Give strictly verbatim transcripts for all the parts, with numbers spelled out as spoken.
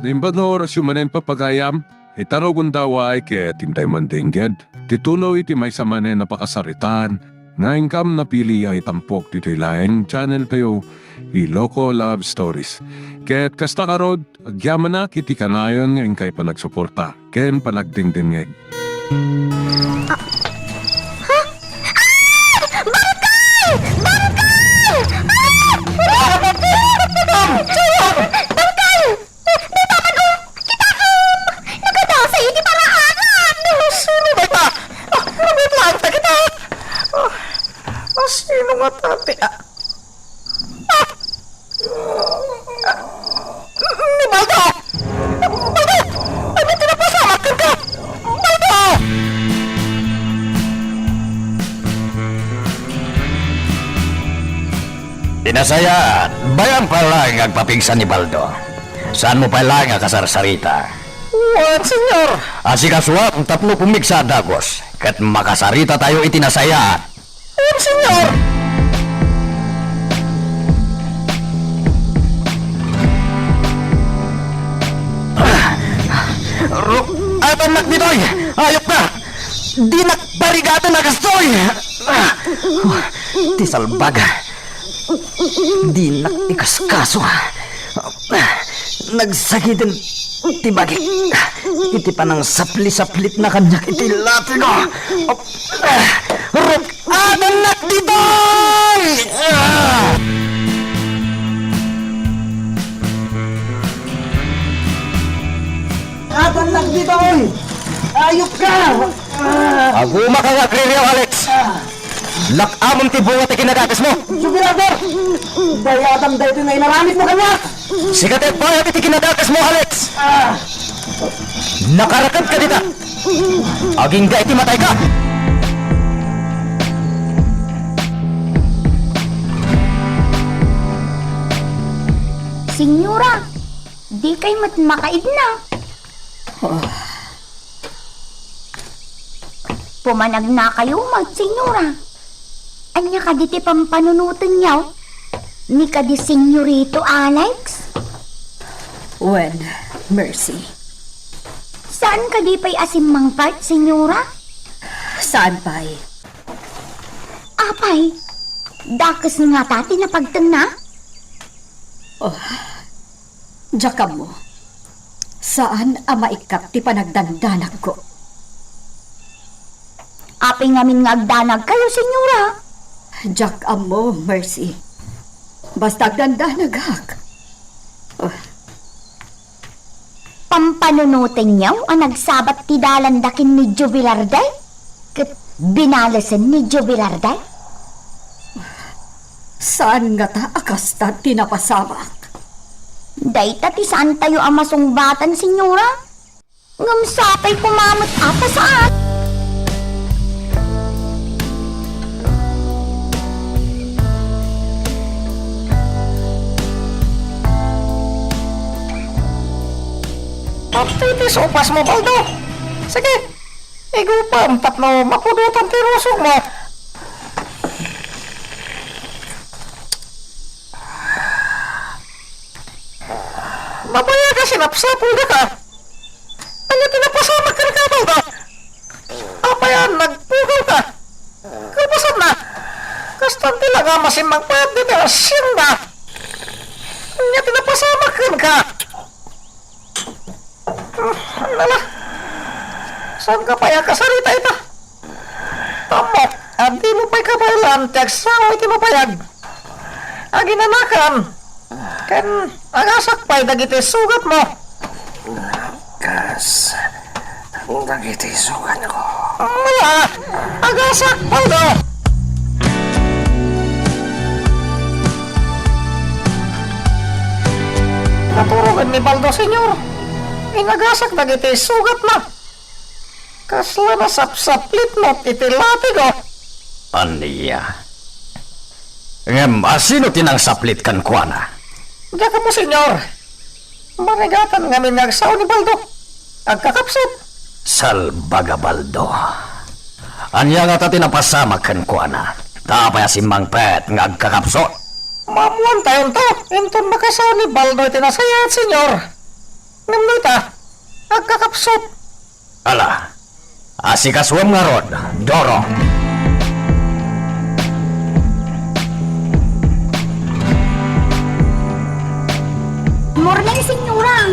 Naimbag nga orasyo manen, papagayam, ita rugonda, ket intay mandengngeg ti tuloy ti maysa manen a pakasaritaan nga inkam napili a itampok ditoy laeng channel tayo, Iloko Love Stories. Ket kasta ngarud, agyamanak iti kanayon nga inkay panagsuporta ken panagdengdengngeg. Ha? Ah! Bangkay! Bangkay! Ah! Bangkay! Naipapan-o! Kitaem! Nagadasay iti paraanan! Sino dayta? Ah, nabutlaang ta kita! Ah, ah, sino nga tati? Ah! Ah! Ah! Ni Baldo! Baldo! Ania ti napasamak kenka? Baldo! Ti nasayaat, bay-am pay laeng nga agpapigsa ni Baldo. Saanmo pay laeng a kasarsarita. Wen, Señor. Asikasuam tapno pumigsa a dagus, ket makasaritatayo iti nasayaat. Wen, Señor. Ru-, atannak ditoy! Ayupka! Dinak parigaten a kastoy! Ti salbag. Dinak ikaskaso. Nagsagiden ti bagik iti panangsapli-saplitna kaniak iti latigo. Ruk-adannak ditoy! Adannak ditoy! Ayupka! Agumaka nga agririaw, Alex! Lak-amem ti bunga ti kinadakesmo! Jubilardo! Dayatan daytoy nga inaramidmo kaniak! Sika ti agbayag iti kinadakesmo, Alex! Ah! Nakarakedka dita! Agingga iti matayka! Señora, dikay met makaidna. Ah. Pumanagnakayo met, Señora. Ania kadi ti pampanunotenyo? Ni kadi Señorito Alex? Wen, Mercy. Saan kadi pay a simmangpet, Señora? Saan pay? Apay, dakes ngata ti napagtenna? Oh. Diak ammo. Saan a maikkat ti panagdandanagko. Apay ngamin nga agdanagkayo, Señora? Diak ammo, Mercy. Basta agdandanagak. Ah. Pampanunotenyo a nagsabat ti dalanda ken ni Joe Velarde? Ket binalesen ni Joe Velarde? Saan ngata a kasta ti napasamak? Dayta ti saantayo a masungbatan, Señora. Ngem sapay koma met a ta saan. Pati ti supas mo, Baldo. Sige, igupem tapno mapudotan ti rusog mo. Mabayag a sinapsapulda ka. Ania ti napasamak kenka, Baldo? Apay a nagpukaw ka? Kalpasanna, kastan ti la nga masimmangpet ditoy hacienda. Ania ti napasamak kenka? Nala, saanka pay a kasarita ita? Ammok a dimo pay kabaelan ti agsao iti mabayag. Aginanakan ken agasak pay dagiti sugatmo. Kas dagiti sugatko. Ala, agasak pay da. Naturogen ni Baldo, Señor. Inagasak dagiti sugatna. Kasla nasapsaplit met iti latigo. Ania? Ngem asino ti nangsaplit kenkuana? Diak ammo, Señor. Marigatan ngamin nga agsao ni Baldo. Agkakapsut. Salbaga Baldo. Ania ngata ti napasamak kenkuana? Ta apay a simmangpet nga agkakapsut? Maammoantayonto, inton makasao ni Baldo iti nasayaat, Señor. Ngem no ita, agkakapsut. Ala, asikasuem ngarud, Doro. Morning, Senyora.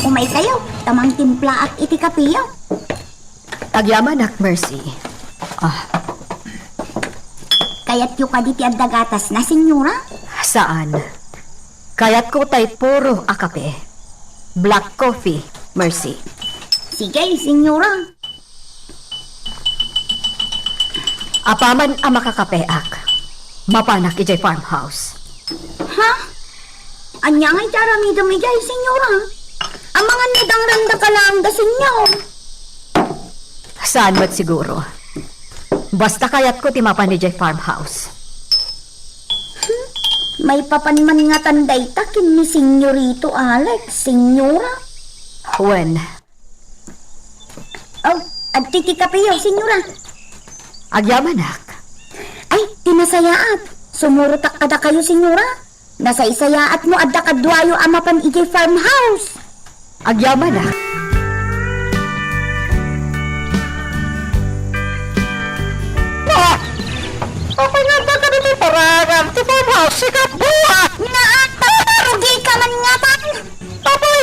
Umaykayo, ta mangtimplaak iti kapeyo. Agyamanak, Mercy. Ah. Kayatyo kadi ti adda gatasna, Senyora? Saan. Kayatko tay puro a kape. Black coffee, Mercy. Sige, Senyora. Apaman a makakapeak, mapanak idiay farmhouse. Ha? Ania ngay ti aramidem idiay, Senyora? Amangan ni dangranda ka laeng da, Senyor. Saan met siguro. Basta kayatko ti mapan idiay farmhouse. Hmm? Maipapan man ngatan dayta ken ni Senyorito Alex, Senyora? Wen. Oh, adtoy ti kapeyo, Senyora. Agyamanak. Ay, ti nasayaat. Sumurotak kadakayo, Senyora. Nasaysayaat no adda kaduayo a mapan idiay farmhouse. Agyamanak. Ah! Apay nga adda kadagiti paraangan ti farmhouse, sika, buak! Nga, rugi ka man ngatan. Apay,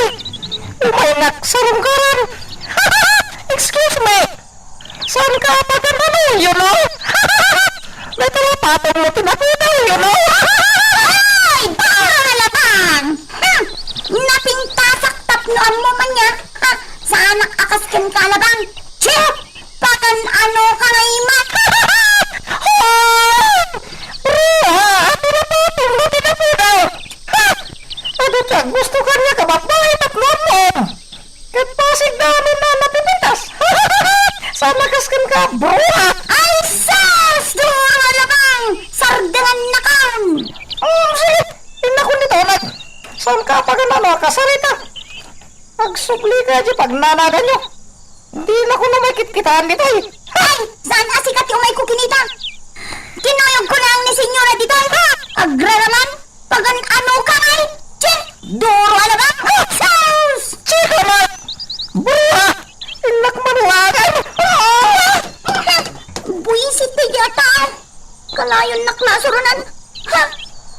umaynak sarungkaran. Excuse me. Saan ka pagan-ano, you know? May talapatong mo tinapudaw, you know? Ay, Doro Alabang! Hmm! Napintasak tapno ammo man nga. Ha? Saanak a kas kenka, Alabang? Chip! Pagan-ano ka nga imat? Hoy! Bruha! Talapatong mo tinapudaw! Ha? Adu ti aggusto kaniak a babbai tapno ammom. Ket pasig da amin a napipintas. Saan a kas kenka, bruha! Ay, sus! Doro Alabang! Sardengannakon! Mm, sige, innakon ditoy. Saan ka pagan-ano a kasarita? Agsubli ka di pagnanaganyo. Dinakon a maikitkitaan ditoy. Ay, saan a sika ti umayko kinita? Kinuyogko laeng ni Senyora ditoy, ha? Agraraman? Pagan-ano ka ngay? Che! Doro Alabang! Sus! Che ka man! Bruha! Innak manuangan! Ah! Buisit ti diata! Kalayon nak lasurunan! Ha?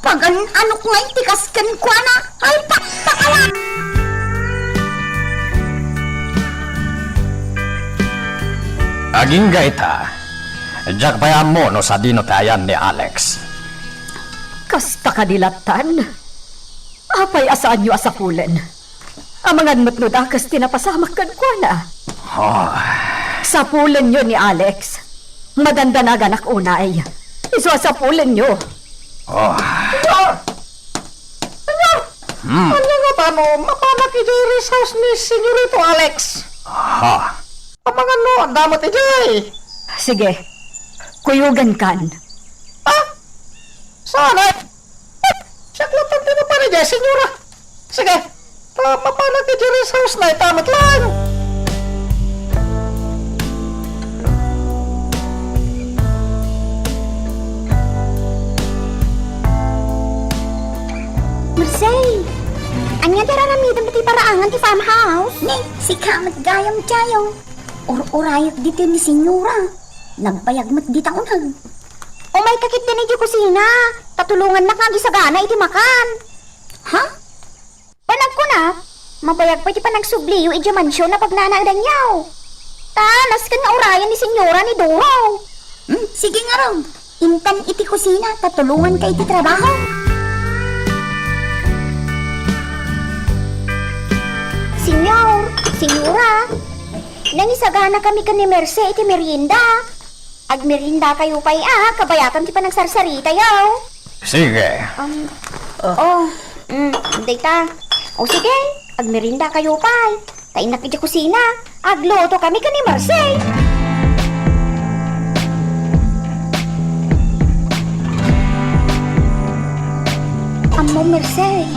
Pagan-anok ngay ti kas kenkuana? Ay, pakpakala! Agingga ita, diak pay ammo no sadino ti ayan ni Alex. Kasta kadi lattan? Apay a saanyo a sapulen? Amangan met no dakes ti napasamak kenkuana. Ah. Sapulenyo ni Alex. Madandanaganak unay. Isu a sapulenyo. Ah. Senyor! Senyor! Hmm. Ania nga tano, mapanak idiay rest house ni Senyorito Alex? Aha. Amangan no, adda met idiay. Sige. Kuyogan kan. Ah? Saan, eh? Siak latta ti mapan idiay, Senyora. Sige, ta mapanak idiay rest house na ita met laeng. Merced, ania ti aramidem iti paraangan ti farmhouse? Ni, sika met gayam, Chayo. Ur-urayek ditoy ni Senyora. Nagbayag met dita uneg. Umayka ketdin idiay kusina, ta tulongannak nga agisagana iti makan. Ha? Panagkunak, mabayag pay ti panagsubliyo idiay mansion a pagnanaedanyo. Ta, nasken nga urayen ni Senyora ni Doro. Hmm, sige ngarud. Intan iti kusina, ta tulonganka iti trabaho. Senyor, Senyora, nangisaganakami ken ni Merced iti merienda. Agmeriendakayo pay a, kabayatam ti panagsarsaritayo. Sige. Um, oh, mm, dayta. O sige, agmeriendakayo pay. Ta innak iti kusina, aglutokami ken ni Merced. Ammo, Merced,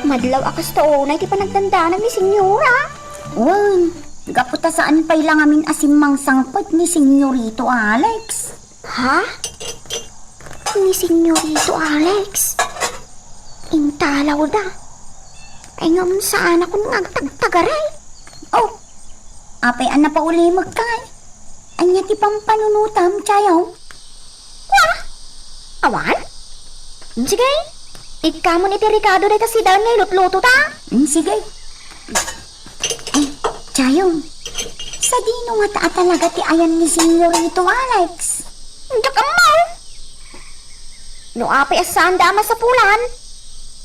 madlaw a kasta unay ti panagdandanag ni Senyora. Wen, gapu ta saan pay la ngamin a simmangsangpet ni Senyorito Alex. Ha? Ni Senyorito Alex? Intalawda. Ay, ngem saanakon nga agtagtagaray. Oh, apay a napaulimekka? Ania ti pampanunotam, Tiayo? Kua? Awan? Sige, ikkamon iti rekado dayta sidaen nga ilutlutota. Mm, sige. Ay, Tiayo, sadino ngata a talaga ti ayan ni Senyorito Alex? Diak ammo. No apay a saanda a masapulan,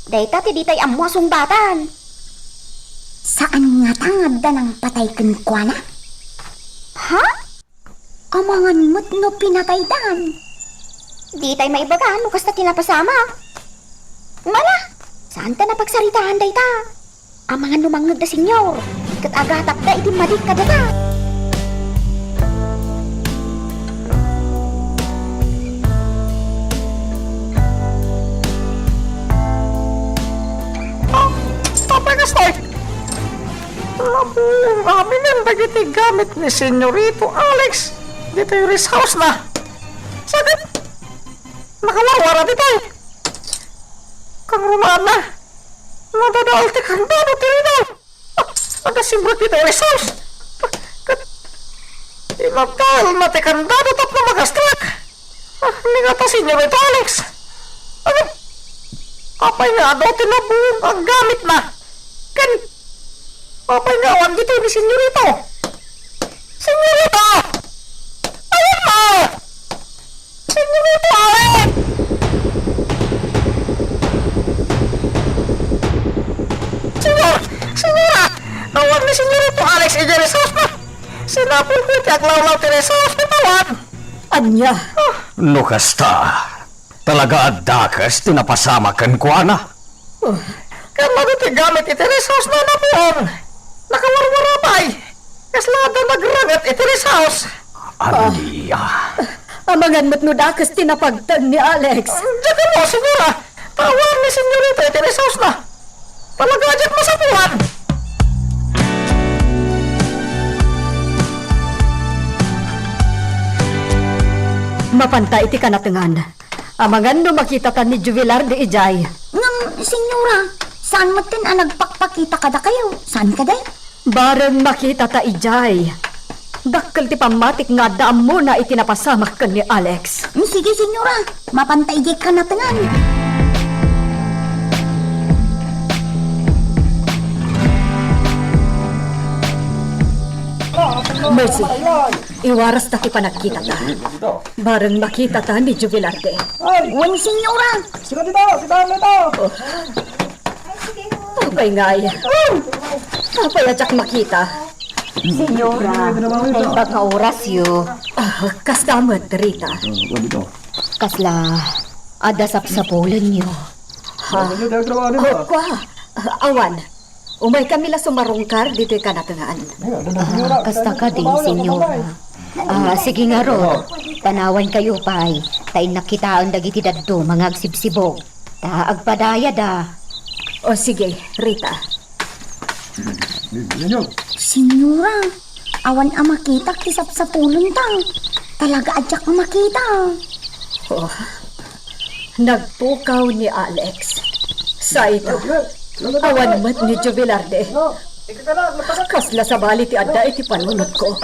dayta ti ditay ammo a sungbatan. Saan ngata nga adda nangpatay kenkuana? Ha? Amangan met no pinataydan. Ditay maibaga no kasta ti napasamak. Ngala, saanta napagsaritaan dayta. Amangan no mangngeg da Senyor, ket agatapda iti madi kadata. Ah, apay kasta? Labuong aminen dagiti gamit ni Senyorito Alex ditoy rest house na. Sakit! Nakawarwara ditoy. Kangrunaan na. Nadadael ti kandado ti rina. Ah, adda simrek ditoy rest house. Ket inadal na ti kandado tapno makastrak. Ah, ni ngata, Senyorito Alex. Ano? Apay nga adu ti labuong a gamitna? Ken apay nga awan ditoy ni Senyorito? Senyorito! Ayan mo! Senyorito Alex! Senyor! Senyora! Awan ni Senyorito Alex idiay rest house na! Sinapulko ti aglawlaw ti rest house ket awan! Ania? No kasta, talaga a dakes ti napasamak kenkuana. Oh. Ket dagiti gamit iti rest house na labuong nakawarwara pay. Kasla adda nagrenget iti rest house. Ania? Amangan met no dakes ti napagtan ni Alex. Diak ammo, Senyora. Ta awan ni Senyorito iti rest house na. Talaga a diak masapulan. Mapanta iti kanatengan. Amangan no makitata ni Jubilarde idiay. Ngem, Senyora, saan metten a nagpakpakita kadakayo? Saan kadi? Bareng makitata idiay. Dakkel ti pammatik nga adda ammona iti napasamak ken ni Alex. Mm, sige, Senyora. Mapanta idiay kanatengan. Mercy, iwarasta ti panagkitata. Bareng makitata ni Jubilarde. Ay! Wen, Senyora! Sika dita! Sika dita! Apay ngay? Apay a diak makita? Senyora, naimbag nga orasyo. Ah, kasta met, Rita. Kasla, adda sapsapulenyo. Ha? Oh, kua. Ah, awan. Umaykami la sumarungkar ditoy kanatengan. Ah, kasta kadi, Senyora. Ah, sige ngarud, panawankayo pay, ta innak kitaen dagiti dadduma nga agsibsibog. Ta agpadayada. O sige, Rita. Senyora, awan a makita ti sapsapulenta. Talaga a diak makita. Oh. Nagpukaw ni Alex. Sa ita, awan met ni Jubilarde. Kasla sabali ti adda iti panunotko.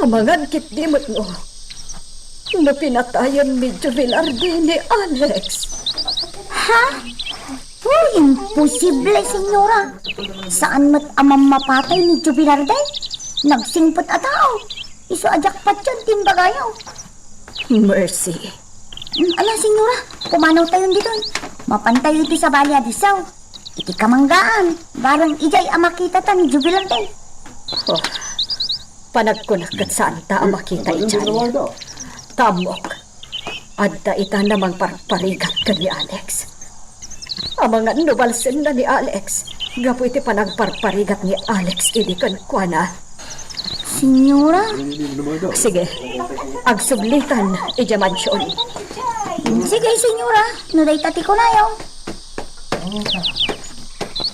Amangan ketdi met no, no pinatayen ni Jubilarde ni Alex. Ha? Oh, imposible, Senyora. Saan met a mammapatay ni Jubilarde? Nagsingpet a tao. Isu a diak patien ti imbagayo. Mercy. Mm, ala, Senyora, pumanawtayon ditoy. Mapantayo iti sabali a disso. Iti kamanggaan, bareng idiay a makitata ni Jubilarde. Oh, panagkunak ket saanta a makita idiay. Ta ammok, adda ita a mangparparigat ken ni Alex. Amangan no balsenna ni Alex gapu iti panagparparigat ni Alex idi kenkuana. Senyora? Sige, agsublitan idiay mansion. Sige, Senyora, no dayta ti kunayo.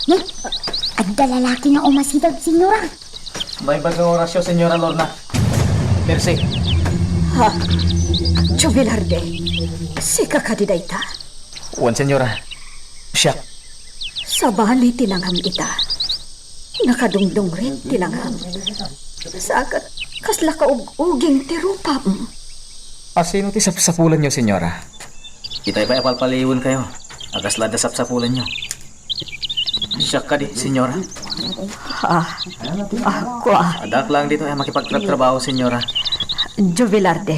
Nay, adda lalaki nga umasideg, Senyora. Naimbag nga orasyo, Senyora Lorna. Mercy. Ha? Jubilarde, sika kadi dayta? Wen, Senyora. Siak. Sabali ti langam ita. Nakadungdungrit ti langam. Sa ket kasla kaug-uging ti rupam. A sino ti sapsapulanyo, senyora? Itay pay a palpaliwenkayo a kasla adda sapsapulanyo. Siak kadi, senyora? Ah, ah, kua. Addak laeng ditoy a makipagtratrabaho, senyora. Jovelarde,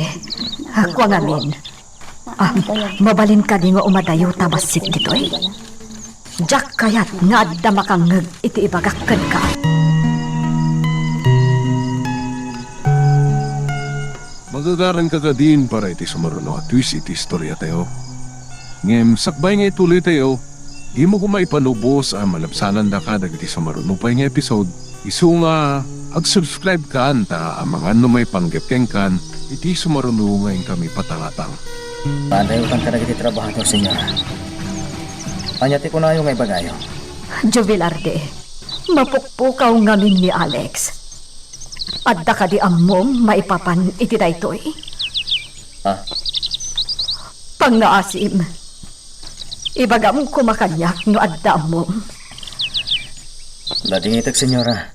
ah, kua ngamin. Ah, mabalin kadi nga umadayo ta bassit ditoy? Diak kayat nga adda makangngeg iti ibagak kenka. Magagaranka kadin para iti sumaruno a twist iti istoriatayo. Ngem sakbay nga ituloytayo, dimo koma ipanubos a malabsanandaka dagiti sumaruno pay nga episode, isu nga ag-subscribe kan ta amangan no maipanggep kenkan iti sumaruno nga inkami patangatang. Padayotan kadagiti trabahador, senyora. Ania ti kunayo nga ibagayo? Jovelarde, mapukpukaw ngamin ni Alex. Adda kadi ammom maipapan iti daytoy? Ah. Pangngaasim. Ibagam koma kaniak no adda ammom. Nadingitek, senyora.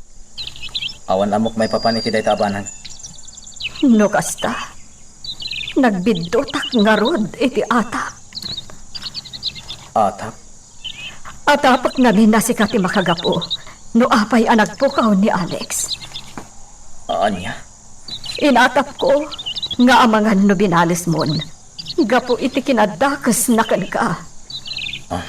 Awan ammok maipapan iti dayta a banag. No kasta, nagbiddutak ngarud iti atap. Atap? Atapek ngamin a sika ti makagapu no apay a nagpukaw ni Alex. Ania? Inatapko nga amangan no binalesmon gapu iti kinadakesna kenka. Ah.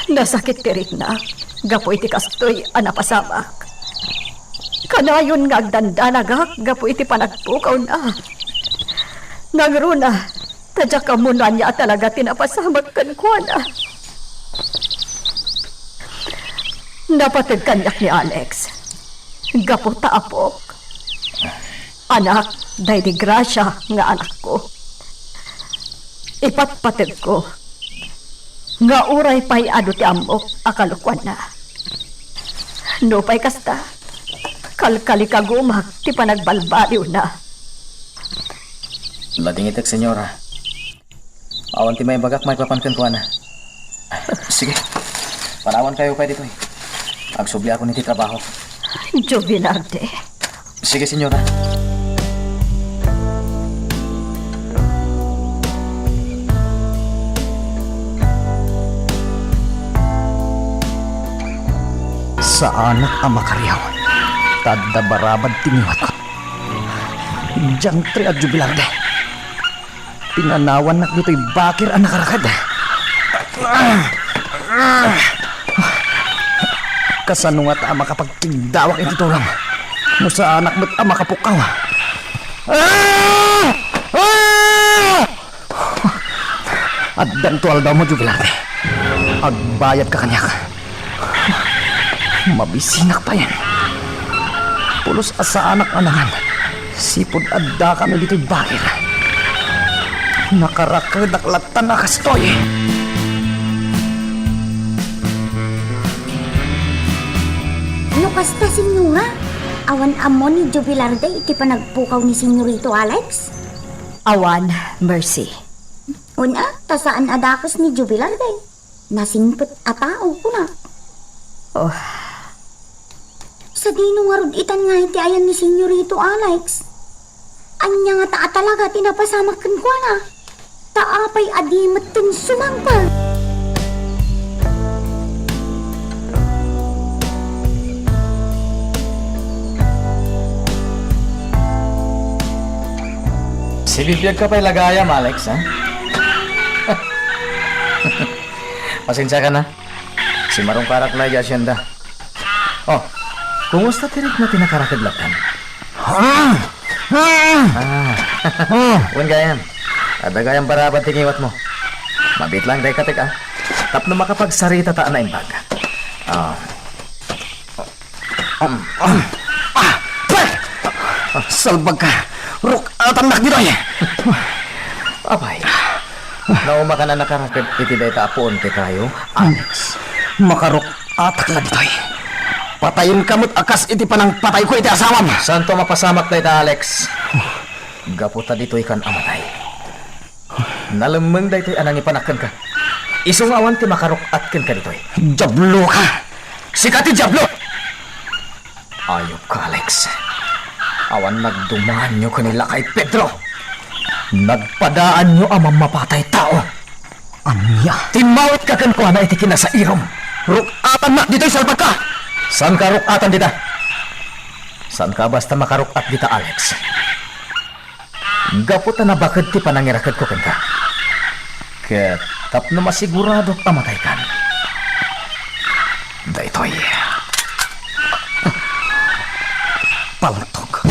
Nasakit ti riknak gapu iti kastoy a napasamak. Kanayon nga agdandanagak gapu iti panagpukawna. Nangruna, ta diak ammo no ania a talaga ti napasamak kenkuana. Napateg kaniak ni Alex gapu ta apok. Anak, daydi Gracia nga anakko. Ipatpategko nga uray pay adu ti ammok a kalokuanna. Nupay kasta, kalkalikagumak ti panagbalbaliwna. Nadingitek, senyora. Awan ti maibagak maipapan kenkuana. Sige. Panawankayo pay ditoy. Agsubliakon iti trabaho. Jovelarde. Sige, senyora. Saanak a makariaw, ta adda barabad ti ngiwatko. Diantre a Jovelarde. Pinanawannak ditoy bakir a nakarakad. Kasano ngata a makapagkigdawak iti tulong no saanak met a makapukaw? Ah! Ah! Addanto aldawmo, Jovelarde. Agbayadka kaniak. Mabisinak payen. Pulos a saanak a nangan. Sipud addakami ditoy bakir. Nakarakedak lattan a kastoy. No kasta, senyora, awan ammo ni Jovelarde iti panagpukaw ni Senyorito Alex? Awan, Mercy. Una, ta saan a dakes ni Jovelarde. Nasingpet a tao, kuna. Oh. Sadino ngarud itan nga iti ayan ni Senyorito Alex? Ania ngata a talaga ti napasamak kenkuana? Ta apay a di metten sumangpet? Sibibiagka pay la gayam, Alex, ha? Pasensiakan, ha? Simarungkarak la idiay asienda. Oh, kumusta ti rikna ti nakaraked lattan? Ah! Ah! Ah. Wen gayam. Adda gayam barabad ti ngiwatmo. Mabiit laeng dayta ket, ah. Tapno makapagsarita ta a naimbag. Ah. Ah! Ah! Pek! Salbagka! Ruk-atannak ditoy! Apay, naumakan a nakaraked iti dayta a puon ti kayo, Alex? Makaruk-atak la ditoy. Patayenka met a kas iti panangpatayko iti asawam. Saanto a mapasamak dayta, Alex. Gapu ta ditoykan a matay. Nalemmeng daytoy a nangipanak kenka. Isu nga awan ti makaruk-at kenka ditoy. Diablo ka! Sika ti Diablo! Ayupka, Alex. Awan nagdumaanyo ken ni lakay Pedro. Nagpadaanyo a mammapatay tao. Ania? Timmawitka kenkuana iti kinasairom. Ruk-atannak ditoy salbagka! Saanka a ruk-atan dita? Saanka a basta makaruk-at dita, Alex? Gapu ta nabaked ti panangirakedko kenka. Ket tapno masiguradok a mataykan, daytoy. Paltog.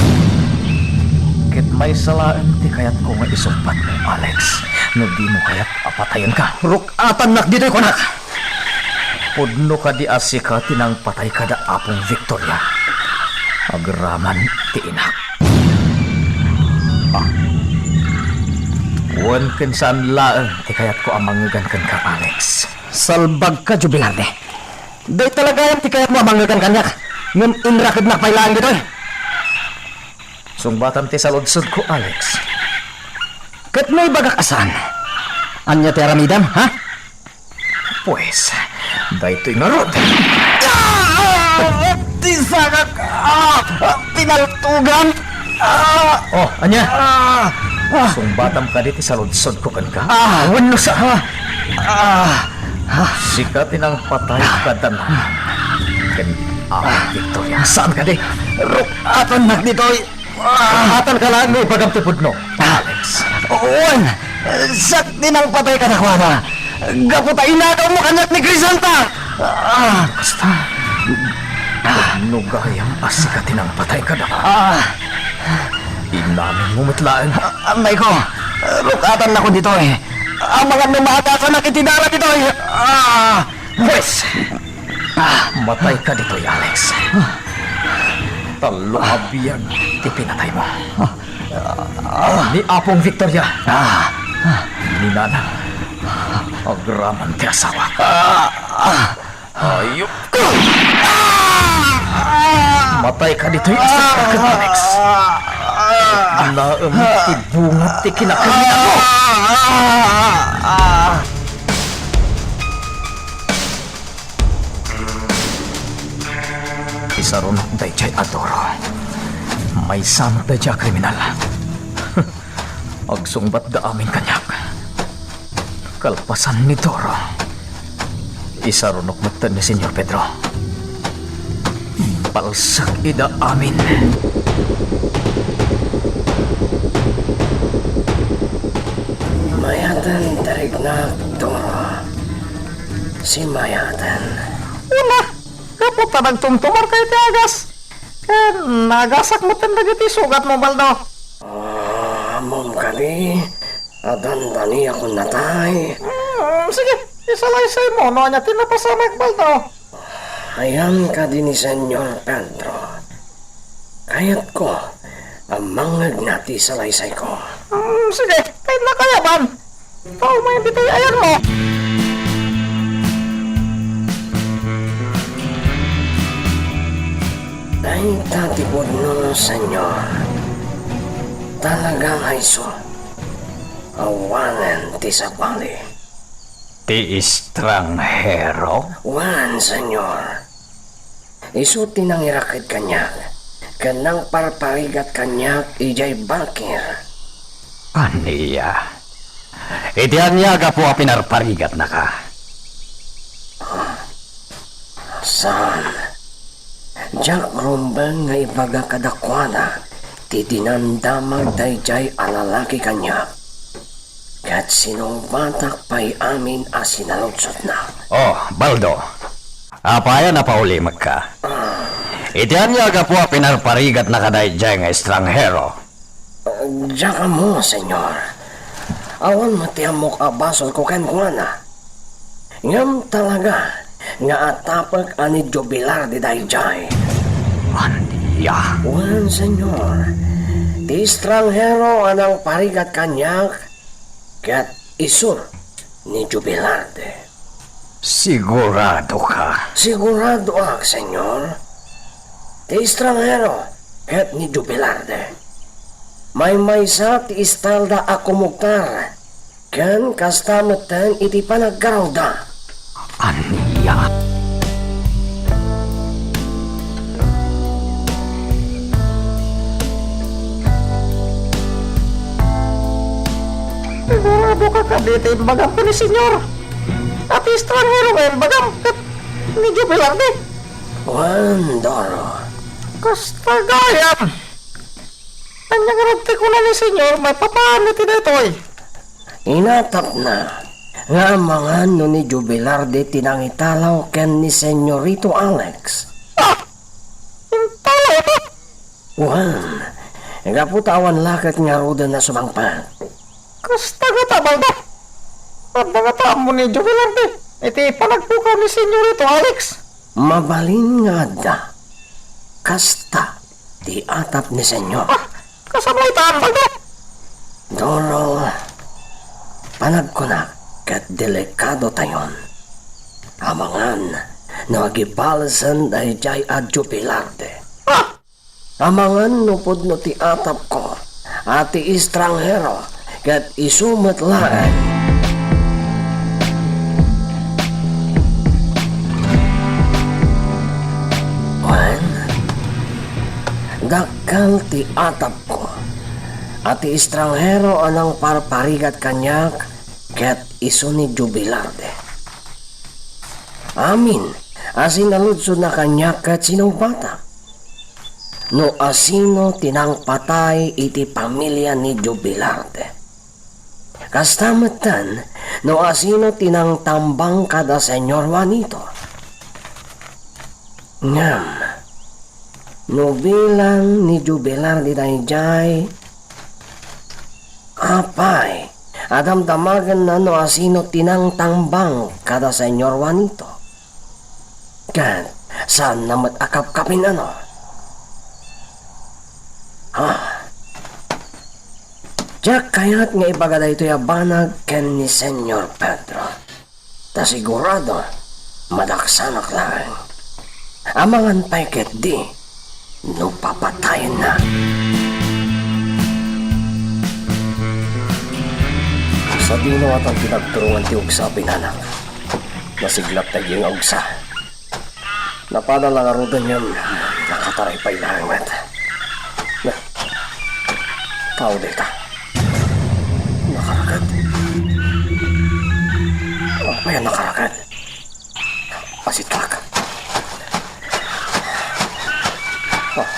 Ket maysa laeng ti kayatko nga isungbatmo, Alex, no dimo kayat a patayenka. Ruk-atannak ditoy, kunak! Pudno kadi a sika ti nangpatay kada Apong Victoria agraman ti inak? Ah. Wen ken saan laeng ti kayatko a mangngegan kenka, Alex. Salbagka, Jubilarte. Dayta la gayam ti kayatmo a mangngegan kaniak, ngem inrakednak pay laeng ditoy. Sungbatam ti saludsodko, Alex. Ket no ibagak a saan, ania ti aramidem, ha? Pues, daytoy ngarud. Ah! Ti sangak! Ah! Pinaltugan! Ah! Oh, ania? Ah! Ah! Sungbatam kadi ti saludsodko kenka? Ah! Wenno sa... Ah! Ah! Sika ti nangpatay kada na. Ken Apong Victoria. Saan kadi? Ruk-atannak ditoy! Ah! Atan ka laeng no ibagam ti pudno, Alex. Wen, siak ti nangpatay kadakuada. Gapu ta inagawmo kaniak ni Crisanta. Ah! Basta, pudno gayam a sika ti nangpatay kadakuada. Ah! Inaminmo met laeng. Ah, anayko, ruk-atannakon ditoy. Amangan no maagasanak iti dara ditoy. Ah! Pues, matayka ditoy, Alex. Tallo a biag ti pinataymo. Ni Apong Victoria. Ni Nana. Agraman ti asawak. Ayupka! Matayka ditoy, Alex. Laem ti bunga ti kinakriminalmo. Isarunok daydiay a duro. Maysanak daydiay a kriminal. Agsungbatda amin kaniak. Kalpasan ni Doro, isarunok metten ni Señor Pedro. Impalsek ida amin. Mayaten ti riknak, Doro. Simmayaten. Una, gapu ta nagtumtumarka iti agas, ken naagasak metten dagiti sugatmo, Baldo. Ah, ammom kadi a dandaniakon natay? Hmm, sige, isalaysaymo no ania ti napasamak, Baldo. Ayan kadi ni Señor Pedro. Kayatko a mangngegna ti salaysayko. Hmm, sige, kayatna kayaban. Tao mayen ditoy ayanmo. Dayta ti pudno, Señor. Talaga nga isu. Awanen ti sabali. Ti estranghero? Wen, Señor. Isu ti nangiraked kaniak, ken nangparparigat kaniak idiay balkir. Ania? Iti ania gapu a pinarparigatnaka? Saan. Diak rumbeng nga ibaga kadakuada ti dinamdamag daydiay a lalaki kaniak. Ket sinungbatak pay amin a sinaludsodna. Oh, Baldo, apay a napaulimekka? Iti ania gapu a pinarparigatnaka daydiay nga estranghero? Diak ammo, Señor. Awan met ti ammok a basolko kenkuana. Ngem talaga nga atapek a ni Jubilar daydiay. Ania? Wen, Señor. Ti estranghero a nangparigat kaniak ket isu ni Jubilarte. Siguradoka? Siguradoak, Señor. Ti estranghero ket ni Jubilarte. Maymaysa ti estalda a kumugtar Ken kasta metten iti panaggarawda. Ania? Sigurado ka kadi iti imbagam ken ni Señor? Ati estranghero nga imbagam ket ni Joe Velarde? Wen, Doro. Kasta gayam. Ania ngarud ti kuna ni Señor maipapan iti daytoy? Inatapna nga amangan no ni Joe Velarde ti nangitalaw ken ni Señorito Alex. Ah! Intalaw ito? Wen, gapu ta awan la ket ngaruden a sumangpet. Kasta ngata, Baldo? Adda ngata ammo ni Joe Velarde iti panagpukaw ni Señorito Alex? Mabalin nga adda. Kasta ti atap ni Señor. Ah, kasano ita, Baldo? Doro, panagkunak ket delikadotayon. Amangan no agibalsen daydiay a Joe Velarde. Ah! Amangan no pudno ti atapko a ti estranghero ket isu met laeng. Wen, dakkel ti atapko a ti estranghero a nangparparigat kaniak ket isu ni Joe Velarde. Amin a sinaludsodna kaniak ket sinungbatak no asino ti nangpatay iti pamilia ni Joe Velarde. Kasta metten no asino ti nangtambang kada Señor Juanito. Ngem, no bilang ni Joe Velarde daydiay, apay a damdamagenna no asino ti nangtambang kada Señor Juanito? Ket saanna met a kapkapin, ano? Ha? Diak kayat nga ibaga daytoy a banag ken ni Señor Pedro. Ta sigurado, madaksanak laeng. Amangan pay ketdi no papatayenna. Sadino ngata ti nagturungan ti ugsa a pinanak? Nasiglat daydiay nga ugsa. Napada la ngaruden ngem nakataray pay laeng met. Na, tao dayta. Nakarakad. Apay a nakarakad? Asitak. Ah.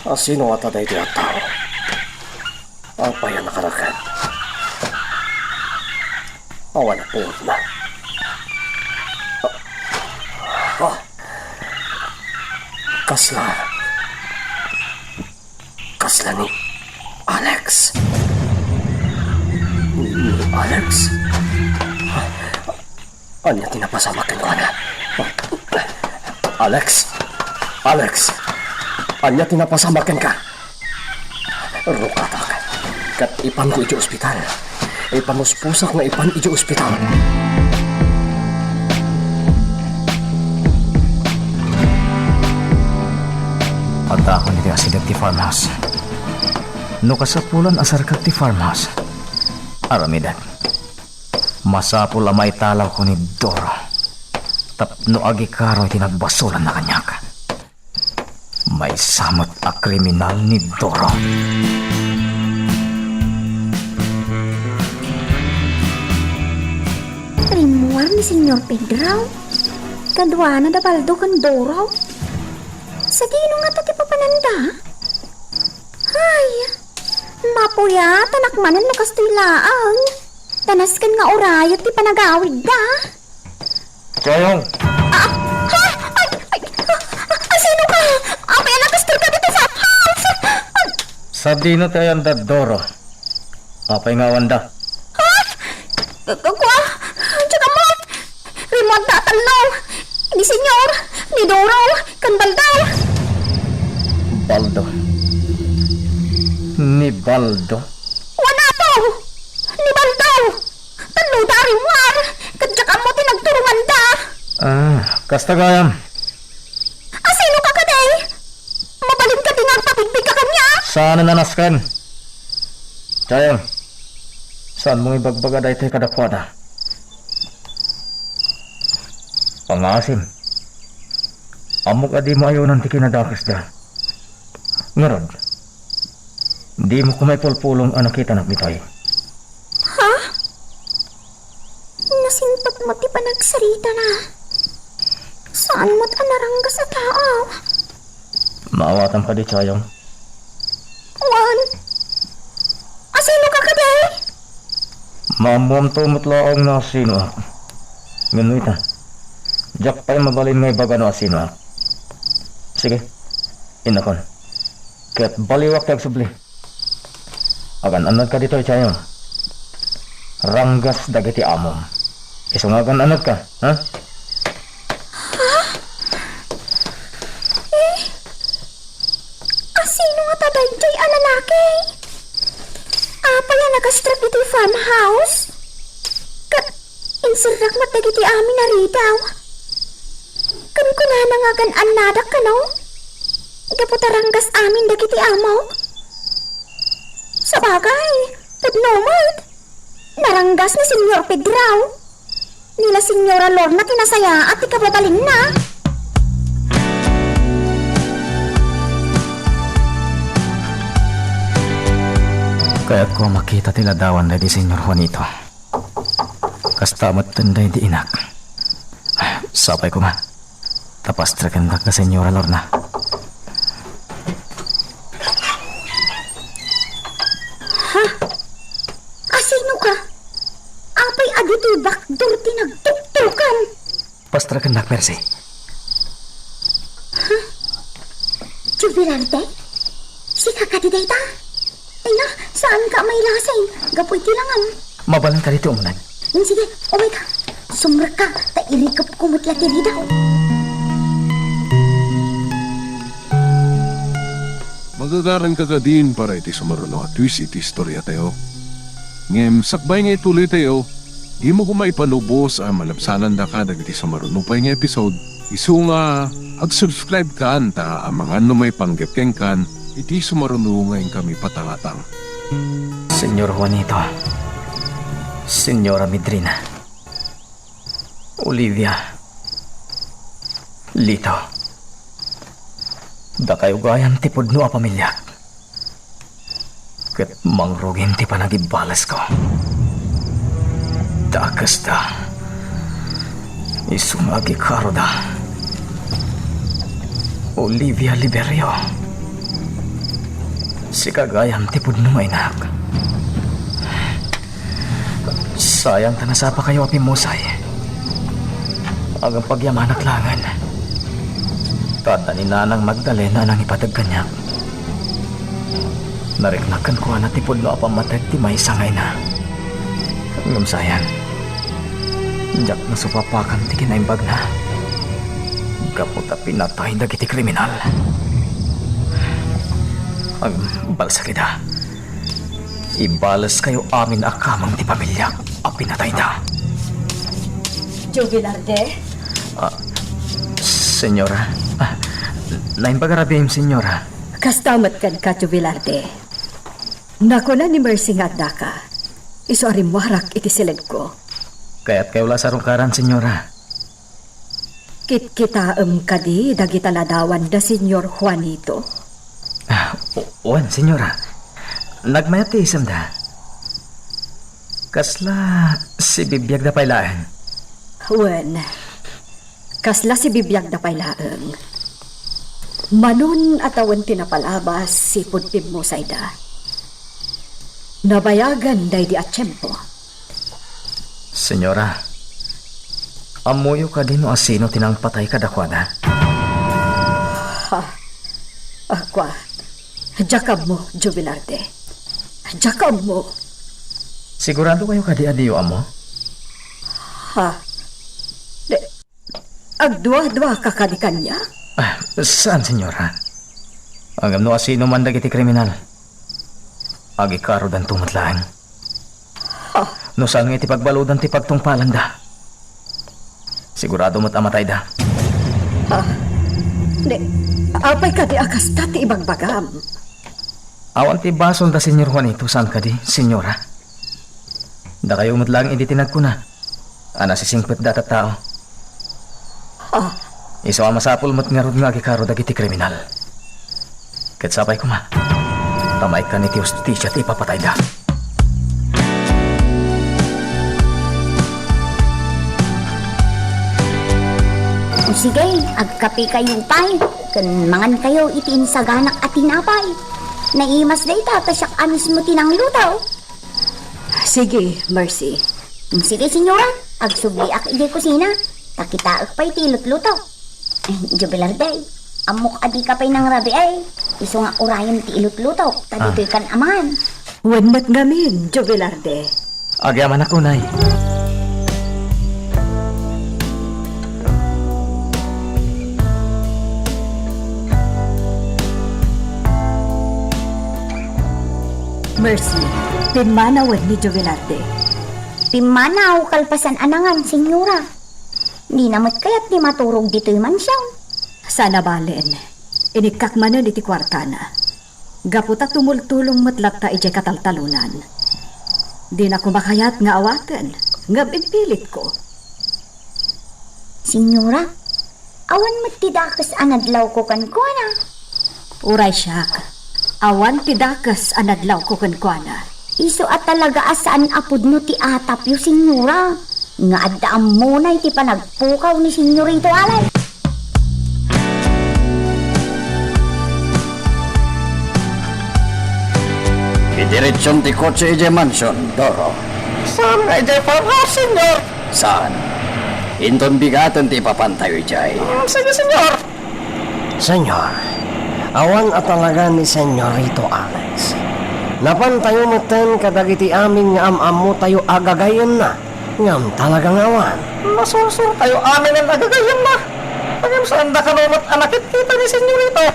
Asino ngata daytoy a tao? Apay a nakarakad? Awan a puotna. Ah. Ah. Kasla. Kasla ni Alex. Ni Alex? Ania ti napasamak kenkuana? Alex! Alex! Ania ti napasamak kenka? Rukatak, ket ipanko idiay ospital. Ipanusposak nga ipan idiay ospital. Addaakon iti asideg ti farmhouse. No kasapulan a sarkak ti farmhouse, aramidek. Masapul a maitalawko ni Doro tapno agikaro iti nagbasolanna kaniak. Maysa met a kriminal ni Doro. Rimmuar ni Señor Pedro. Kaduana da Baldo ken Doro. Sadino ngata ti papananda? Ay, mapuyatanak manen no kastoy laeng. Ta nasken nga urayek ti panagawidda. Chayong! Ah, ha? Ay, ay, ah, ah, sino ka? Apay a nakastor ka dita sa house? Ah! Sadino ti ayan da Doro? Apay nga awanda? Ha? K-, k-, kua? Diak ammo. Rimmuar da a talno. Ni Señor, ni Doro, ken Baldo. Baldo. Ni Baldo? Wen, Apo. Ni Baldo. Talnoda a rimmuar, ket diak ammo ti nagturonganda. Ah, kasta gayam. Asino ka kadi? Mabalin kadi nga agpabigbigka kaniak? Saan a nasken? Chayong. Saanmo nga ibagbaga daytoy kadakuada? Pangngaasim, ammok a dimo ayonan ti kinadakesda. Ngarud, dimo koma ipulpulong a nakitanak ditoy. Ha? Nasintog met ti panagsaritana. Saan met a naranggas a tao? Maawatam kadi, Chayong? Wen. Asinoka kadi? Maammoamto met laeng no asinoak. Ngem no ita, diak pay mabalin nga ibaga no asinoak. Sige, innakon. Ket baliwak ti agsubli. Agan-annadka ditoy, Chayong. Ranggas dagiti amom. Isu nga agan-annadka, ha? Ha? Eh? Asino ngata daytoy a lalaki? Apay a nakastrak iti farmhouse? Ket inserrak met dagiti amin a ridaw. Ken kunana nga agan-annadak kano? Gapu ta ranggas amin dagiti amok? Sabagay, pudno met. Naranggas ni Señor Pedro. Ni la Señora Lorna ti nasayaat ti kababalinna. Kayatko a makita ti ladawan daydi Señor Juanito. Kasta met daydi inak. Sapay koma. Ta pastreken da ka, Señora Lorna. Ha? Asino ka? Apay a ditoy bakdor ti nagtuktukan? Pastreken da, Mercy. Ha? Jubilarte? Sika kadi dayta? Ay na, saan ka mailasin? Gapu iti langam. Mabalin ka ditoy umuna. Ngem sige, umayka. Sumrekka, ta irikepko met la ti ridaw. Magagaranka kadin para iti sumaruno a twist iti istoriatayo. Ngem sakbay nga ituloytayo, dimo koma ipalubos a malabsanandaka dagiti sumaruno pay nga episode. Isu nga, ag-subscribe kan ta amangan no maipanggep kenkan iti sumaruno nga inkami patangatang. Señor Juanito, Señora Medrina, Olivia, Lito, dakayo gayam ti pudno a pamiliak. Ket mangrugin ti panagibalesko. Dakesda. Isu nga agikaroda. Olivia Liberio. Sika gayam ti pudno nga inak. Sayang ta nasapakayo a pimmusay. Agpagyamanak laengen. Ta adda ni Nanang Magdalena a nangipateg kaniak. Nariknak kenkuana ti pudno a pammateg ti maysa nga ina. Ngem sayang, diak nasupapakan ti kinaimbagna gapu ta pinatay dagiti kriminal. Agbalsakida. Ibaleskayo amin a kameng ti pamiliak a pinatayda. Joe Velarde? Ah, Señora. Ah, naimbag a rabiim, Señora. Kasta met kenka, Joe Velarde. Nakuna ni Mercy nga addaka. Isu a rimmuarak iti siledko. Kayatkayo la a sarungkaran, Señora. Kitkitaem kadi dagita ladawan da Señor Juanito? Ah, u-, wen, Señora. Nagmayat ti isemda. Kasla sibibiagda pay laeng. Wen, kasla sibibiagda pay laeng. Manon a tawen ti napalabas, sipud pimmusayda. Nabayagan daydi a tiempo. Señora, ammoyo kadi no asino ti nangpatay kadakuada? Ha? Akua, diak ammo, Joe Velarde. Diak ammo. Sigurado kayo kadi a diyo ammo? Ha? Di, agdua-duaka kadi kaniak? Ah, saan, Señora? Ngem no asino man dagiti kriminal, agikarodanto met laeng. Ha? No saan nga iti pagbaludan ti pagtungpalanda, sigurado met a matayda. Ha? Di, apay kadi a kasta ti ibagbagam? Awan ti basol da Señor Juanito, saan kadi, Señora? Dakayo met laeng idi ti nagkuna a nasisingpet dayta a tao. Ah. Isu a masapul met ngarud nga agikaro dagiti kriminal. Ket sapay koma, ta maikkan iti hustisia ti ipapatayda. O sige, agkapekayo pay, ken mangankayo iti insaganak a tinapay. Naimas dayta ta siak a mismo ti nangluto. Sige, Mercy. Sige, senyora. Agsubliak idiay kusina. Ta kitaek pay ti ilutluto. Eh, Jubilar Day, ammok a dika pay nangrabii. Isu nga urayem ti ilutluto. Ta Ah. ditoy kan aman. Wen met ngamin, Jubilar Day. Agyamanak unay. Mercy, pimmanawen ni Jovelarte. Pimmanaw kalpasan a nangan, senyora. Dina met kayat ti maturog ditoy mansion. Saan a balen, inikkak manen iti kuartana. Gapu ta tumultulong met latta idiay kataltalonan. Dina koma kayat nga awaten, ngem impilitko. Senyora, awan met ti dakes a nadlawko kenkuana. Uray siak, awan ti dakes a nadlawko kenkuana. Isu a talaga a saan a pudno ti atapyo, senyora, nga adda ammona iti panagpukaw ni Senyorito Alex. Idiretsyon ti kotse idiay mansion, Doro. Saan nga idiay farmhouse, senyor? Saan? Inton bigaten ti ipapantayo idiay. Mm, sige, senyor. Senyor, awan a talaga ni Senyorito Alex. Napantayo metten kadagiti amin nga am-ammotayo a gagayyemna, ngem talaga nga awan. Nasursurtayo aminen a gagayyemna. Ngem saanda kano met a nakitkita ni Senyorito.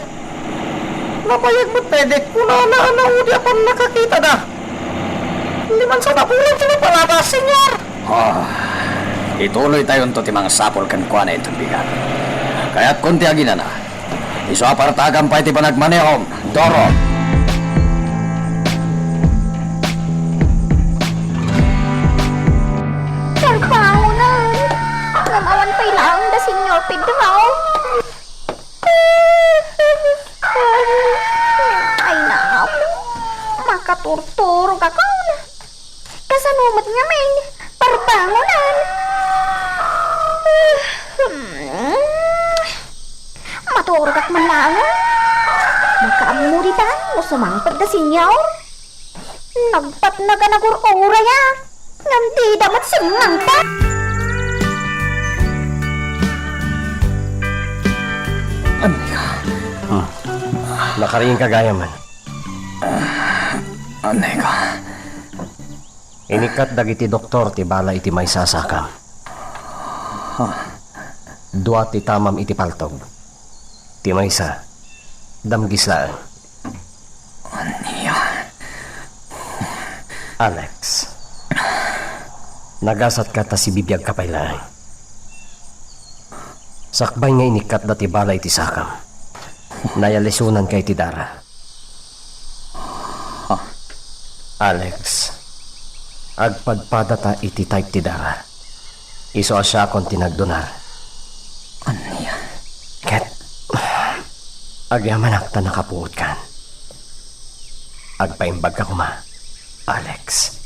Nabayag met daydi kunana a naudi a pannakakitada. Liman sa napuran ti napalabas, senyor. Ah, ituloytayonto ti mangsapul kenkuana inton bigat. Kayatkon ti aginana. Isu a partagam pay ti panagmanehom, Doro. Tarbangonan. Ngem awan pay laeng da, Senyor Pedro. Ay, naku. Makaturturog ako. Kasano met ngamin? Parbangonan. Maturogak man laeng. Makaammo ditan no sumangpet da, senyor. Nagpatnag a nagur-uray a. Ngem dida met simmangpet. Ania? Hmm. Nakariingka gayam. Ania? Inikkat dagiti doktor ti bala iti maysa a sakam. Ha? Dua ti tamam iti paltog. Ti maysa, damgis laeng. Ania? Alex, nagasatka ta sibibiagka pay laeng. Sakbay nga inikkatda ti bala iti sakam, nayalisunan ka iti dara. Ha? Alex, agpadpadata iti type ti dara. Isu a siakon ti nagdonar. Ania? Ket agyamanak ta nakapuotkan. Agpaimbagka koma, Alex.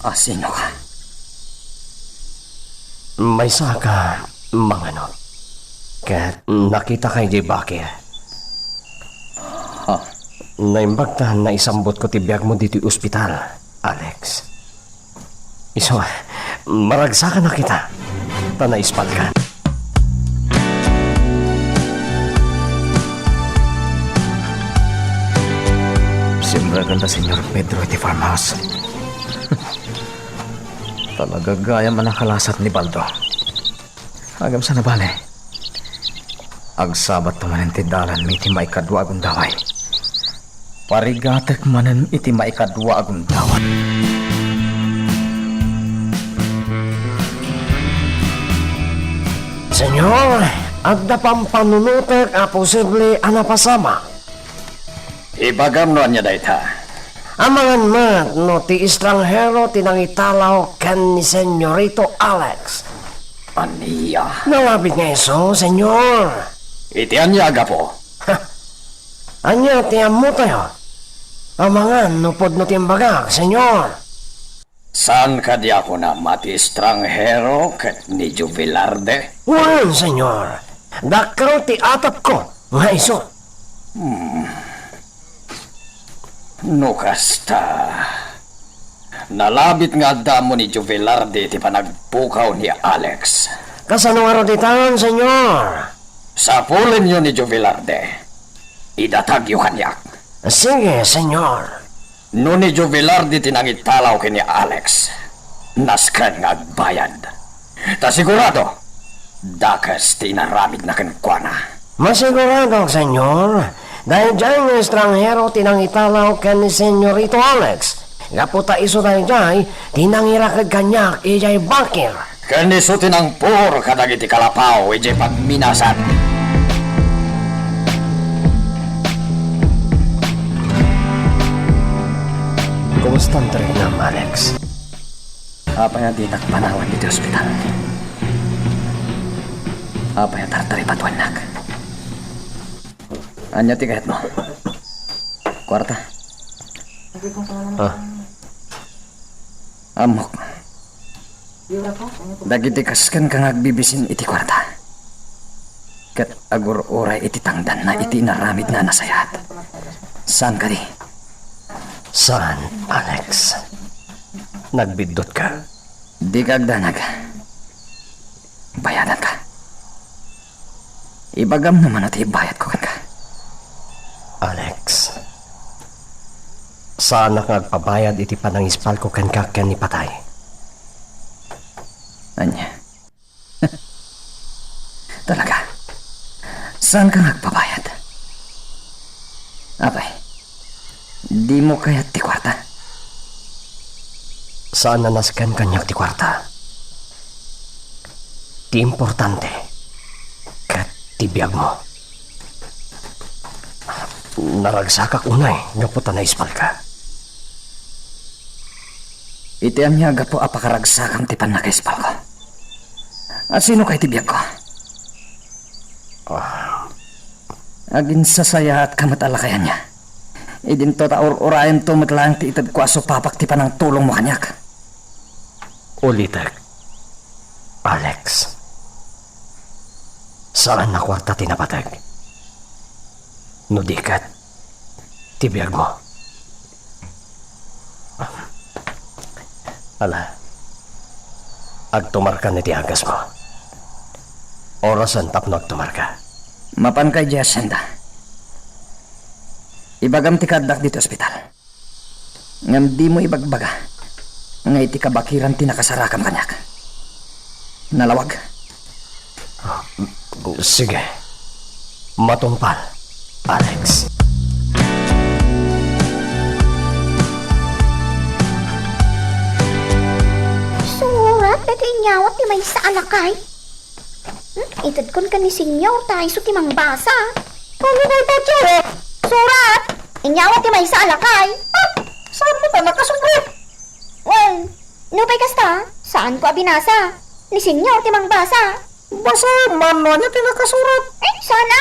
A, sino ka? Maysa ka manganod. Ket nakitaka idiay bakil. Ha? Naimbag ta naisambutko ti biagmo ditoy ospital, Alex. Isu, maragsakan a kita, ta naispalkan. Simrek da Senyor Pedro iti farmhouse. Talaga gayam a nakalasat ni Baldo. Agam sana bale. Agsabat manen ti dalanmi iti maikadua a gundaway. Parigatek manen iti maikadua a gundaway. Senyor, adda pampanunotek a posible a napasamak. Ibagam no ania dayta. Amangan met no ti estranghero ti nangitalaw ken ni Senyorito Alex. Ania? Nalabit nga isu, Senyor. Iti ania a gapu? Ha? Ania ti ammotayo? Amangan no pudno ti imbagak, Senyor. Saan kadi a kunam a ti estranghero ket ni Jovelarde? Wen, Senyor. Dakkel ti atepko nga isu. Hmm. No kasta, nalabit nga adda ammo ni Jovelarde iti panagpukaw ni Alex. Kasano ngarud itan, Senyor? Sapulenyo ni Jovelarde. Idatagyo kaniak. Sige, Senyor. No ni Jovelarde ti nangitalaw ken ni Alex, nasken nga agbayad. Ta sigurado, dakes ti inaramidna kenkuana. Masiguradok, Senyor. Daydiay nga estranghero ti nangitalaw ken ni Senyorito Alex. Gapu ta isu daydiay ti nangiraked kaniak idiay bakir. Ken isu ti nangpur kadagiti kalapaw idiay pagminasan. Kumusta ti riknam, Alex? Apay a dinak panawan iti ospital? Apay a tartaripatuennak? Ania ti kayatmo? Kuarta? Ah. Ammok. Dagiti kas kenka nga agbibisin iti kuarta. Ket agur-uray iti tangdanna iti inaramidna a nasayaat. Saan kadi? Saan, Alex? Nagbiddutka? Dika agdanag. Bayadanka. Ibagam no mano ti ibayadko kenka. Alex, saanak nga agpabayad iti panangispalko kenka ken ni Patay. Ania? Talaga? Saanka nga agpabayad? Apay, dimo kayat ti kuarta? Saan a nasken kaniak ti kuarta. Ti importante, ket ti biagmo. Naragsakak unay gapu ta naispalka. Iti ania a gapu a pakaragsakam ti pannakaispalko? A sino kay ti biagko? Ah. Aginsasayaatka met a lakay ania. Idinto ta ur-urayemto met laeng ti itedko a supapak ti panangtulongmo kaniak. Ulitek, Alex. Saan a kuarta ti napateg. No di ket, ti biagmo. Ala, agtumarkan iti agasmo. Orasen tapno agtumarka. Mapanka idiay asenda. Ibagam ti kaaddak ditoy ospital. Ngem dimo ibagbaga nga iti kabakiran ti nakasarakam kaniak. Nalawag. Sige. Matungpal, Alex. Surat daytoy inyawat ti maysa a lakay. Hmm? Itedkon ken ni Senyor ta isu ti mangbasa. Ano dayta, Charo? Surat! Inyawat ti maysa a lakay. Ah, saan mo ta nakasurat? Well, nupay kasta, saanko a binasa. Ni Senyor ti mangbasa. Basa man no ania ti nakasurat. Eh, sana?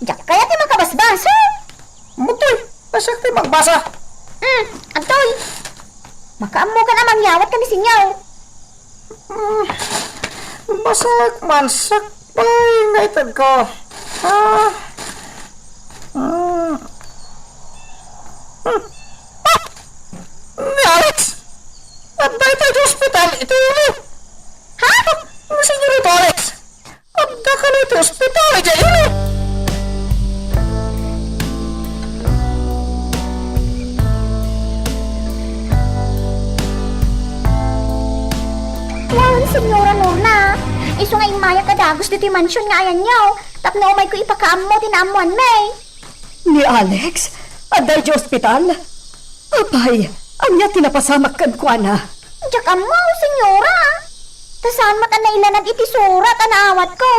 Diak kayat ti makabasbasa. Mutoy, ta siak ti magbasa. Hmm, adtoy. Makaammokan a mangyawat ken ni Senyor. Hmm, basaek man, sakbay nga itedko. Ah. Hmm. Hmm. Ah! Ni Alex! Adda ita idiay ospital iti ili. Ha? Ni Senyorito Alex! Adda kano iti ospital idiay ili. Wen, Senyora Norna, isu nga immayak a dagus ditoy mansion nga ayanyo, tapno umayko ipakaammo ti naammoanmi. Ni Alex? Adda idiay ospital? Apay, ania ti napasamak kenkuana? Diak ammo, Senyora. Ta saan met a nailanad iti surat a naawatko.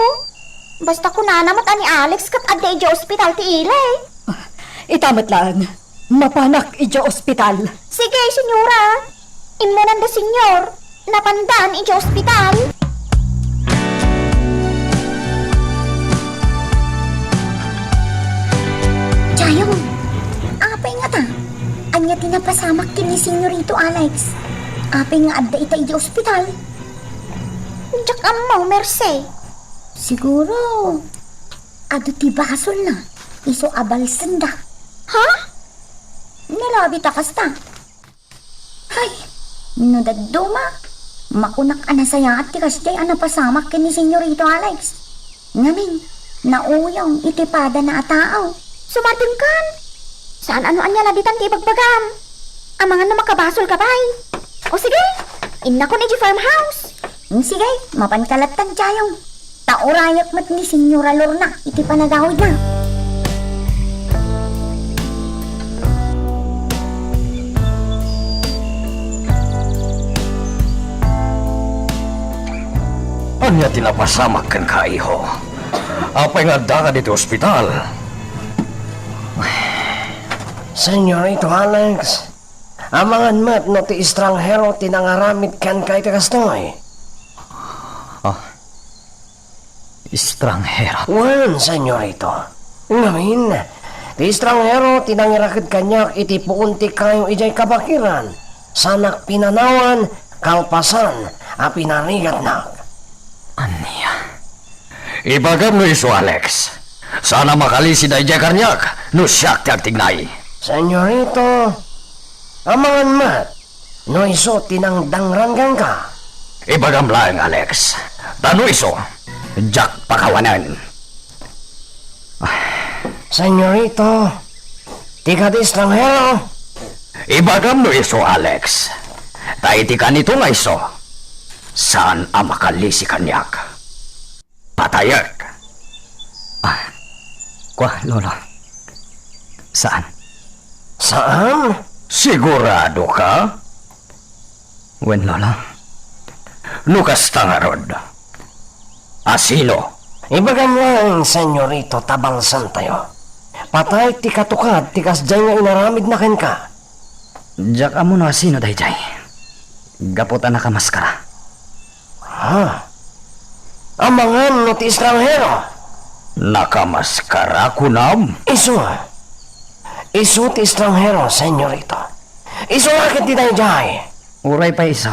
Basta kunana met a ni Alex ket adda idiay ospital ti ili. Ah, ita met laeng. Mapanak idiay ospital. Sige, senyora. Immunan da, senyor. Napandan idiay ospital. Jayong, apay ngata? Ania ti napasamak ken ni Senyorito Alex? Apay nga adda ita idiay ospital? Diak ammo, Merce. Siguro, adu ti basolna, isu a balsenda. Ha? Nalabi ta kasta. Hay, no dadduma, makunak a nasayaat ti kasdiay a napasamak ken ni Senyorito Alex. Ngamin, nauyong iti padana a tao. Sumardengkan! Saan a no ania la ditan ti ibagbagam. Amangan no makabasolka pay. O sige, innakon idiay farmhouse. Mm, sige, mapanka lattan, Jayong. Ta urayak met ni Senyora Lorna iti panagawidna. Ania ti napasamak kenka, iho? Apay nga addaka ditoy ospital? Senyorito Alex, amangan met no ti estranghero ti nangaramid kenka iti kastoy? Ah, estranghero? Wen, senyorito. Ngamin, ti estranghero ti nangiraked kaniak iti puon ti kayo idiay kabakiran. Sanak pinanawan kalpasan a pinarigatnak. Ania? Ibagam no isu, Alex. Saan a makalisi daydiay kaniak no siak ti agtignay. Senyorito, amangan met no isu ti nangdangran kenka. Ibagam laeng, Alex. Ta no isu, diak pakawanen. Senyorito, ti kadi estranghero. Ibagam no isu, Alex. Ta iti kanito nga isu, saan a makalisi kaniak. Patayek. Ah, kua, Lolo. Saan? Saan? Sigurado ka? Wen, Lolo. No kasta ngarud, asino? Ibagam laeng, senyorito, ta balsantayo. Patay ti katukad ti kasdiay nga inaramidna kenka. Diak ammo no asino daydiay. Gapu ta nakamaskara. Ha? Amangan no ti estranghero? Nakamaskara, kunam? Isu. Isu ti estranghero, senyorito. Isu la ketdi daydiay. Uray pay isu,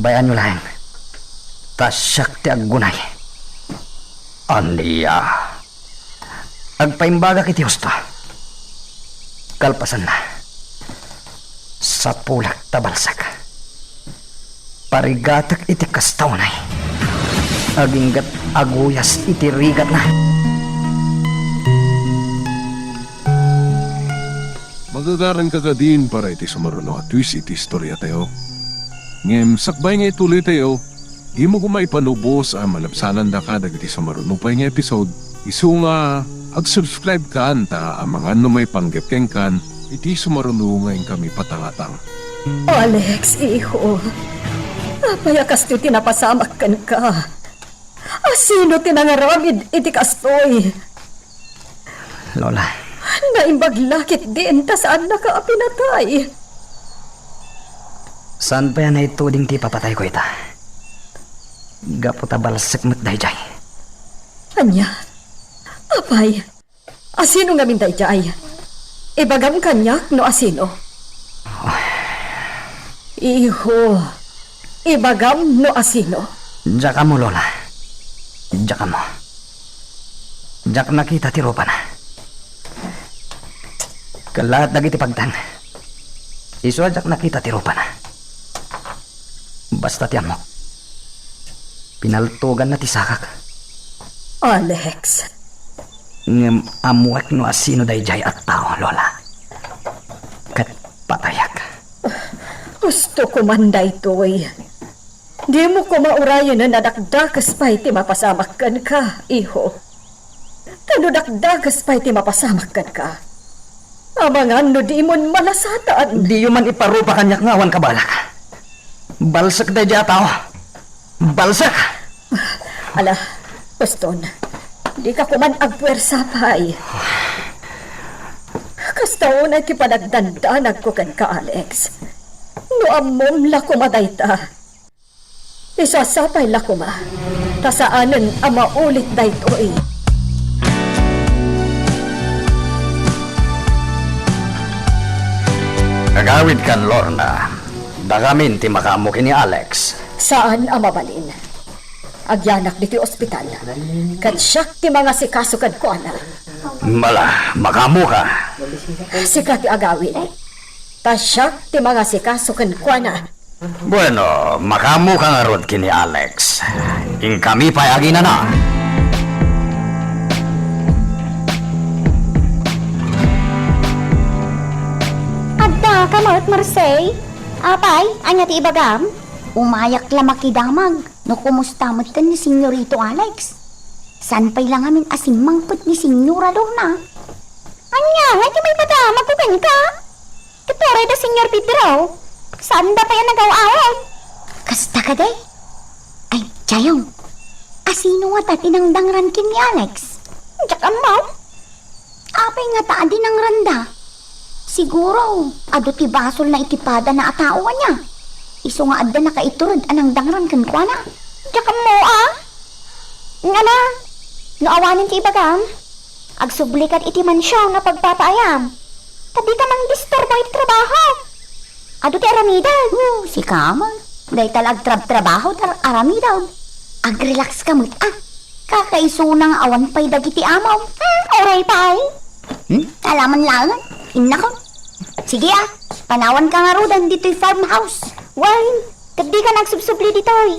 bay-anyo laeng. Ta siak ti aggunay. Ania? Agpaimbagak iti husto. Kalpasanna, sapulek ta balsek. Parigatek iti kasta unay. Aginggat aguyas iti rigatna. Magagaranka kadin para iti sumaruno a twist iti istoriatayo. Ngem sakbay nga ituloytayo, dimo koma ipanubos a malabsanandaka dagiti sumaruno pay nga episode. Isu nga, ag-subscribe kan ta amangan no maipanggep kenkan iti sumaruno nga inkami patangatang. Alex, iho, apay a kastoy ti napasamak kenka? Asino ti nangaramid iti kastoy? Lola. Naimbag la ketdin ta saannaka a pinatay. Saan pay a naituding ti ipapatayko ita? Gapu ta balsek met daydiay. Ania? Apay, asino ngamin daydiay? Ibagam kaniak no asino. Iho, ibagam no asino. Diak ammo, Lola. Diak ammo. Diak nakita ti rupana. Kellaat dagiti pagteng. Isu a diak nakita ti rupana. Basta ti ammok, pinaltoganna ti sakak. Alex. Ngem ammoek no asino daydiay a tao, Lola. Ket patayek. Husto koman daytoy. Dimo koma urayenen a dakdakes pay ti mapasamak kenka, iho. Ta no dakdakes pay ti mapasamak kenka, amangan no dimon malasatan. Diyo man iparupa kaniak nga awan kabalak. Balsek daydiay a tao. Balsek! Ala, Poston, dika koman agpuersa pay. Kasta unay ti panagdandanagko kenka, Alex. No ammom la koma dayta, isu a sapay la koma, ta saanen a maulit daytoy. Agawidkan, Lorna. Dakamin ti makaammo ken ni Alex. Saan a mabalin. Agyanak ditoy ospital. Ket siak ti mangasikaso kenkuana. Mala, makaammoka. Sika ti agawid. Ta siak ti mangasikaso kenkuana. Bueno, makaammoka ngarud ken ni Alex. Inkami pay aginana. Adda ka met, Marseille? Apay, ania ti ibagam? Umayak la makidamag no kumusta metten ni Senyorito Alex. Saan pay la ngamin a simmangpet ni Senyora Lorna? Ania, ngay ti maipadamagko kenka? Ket uray da Senyor Pedro, saanda pay a nagaw-away. Kasta kadi? Ay, Chayong, asino ngata ti nangdangran ken ni Alex? Diak ammo. Apay ngata a dinangranda? Siguro, adu ti basolna iti padana a tao ania. Isu nga adda nakaitured a nangdangran kenkuana. Diak ammo a. Ngala, no awanen ti ibagam, agsubli kad iti mansion a pagpapaayam. Ta dika mangdisturbo iti trabaho. Adu ti aramidem. Oh, sika man. Dayta la agtrabtrabaho ta aramidem. Agrelax ka met, ah. Kakaisuna nga awan pay dagiti amom. Hmm, uray pay. Hmm? Alaman laeng. Innakon. Sige, ah. Panawanka ngaruden ditoy farmhouse. Wen, ket dika agsubsubli ditoy.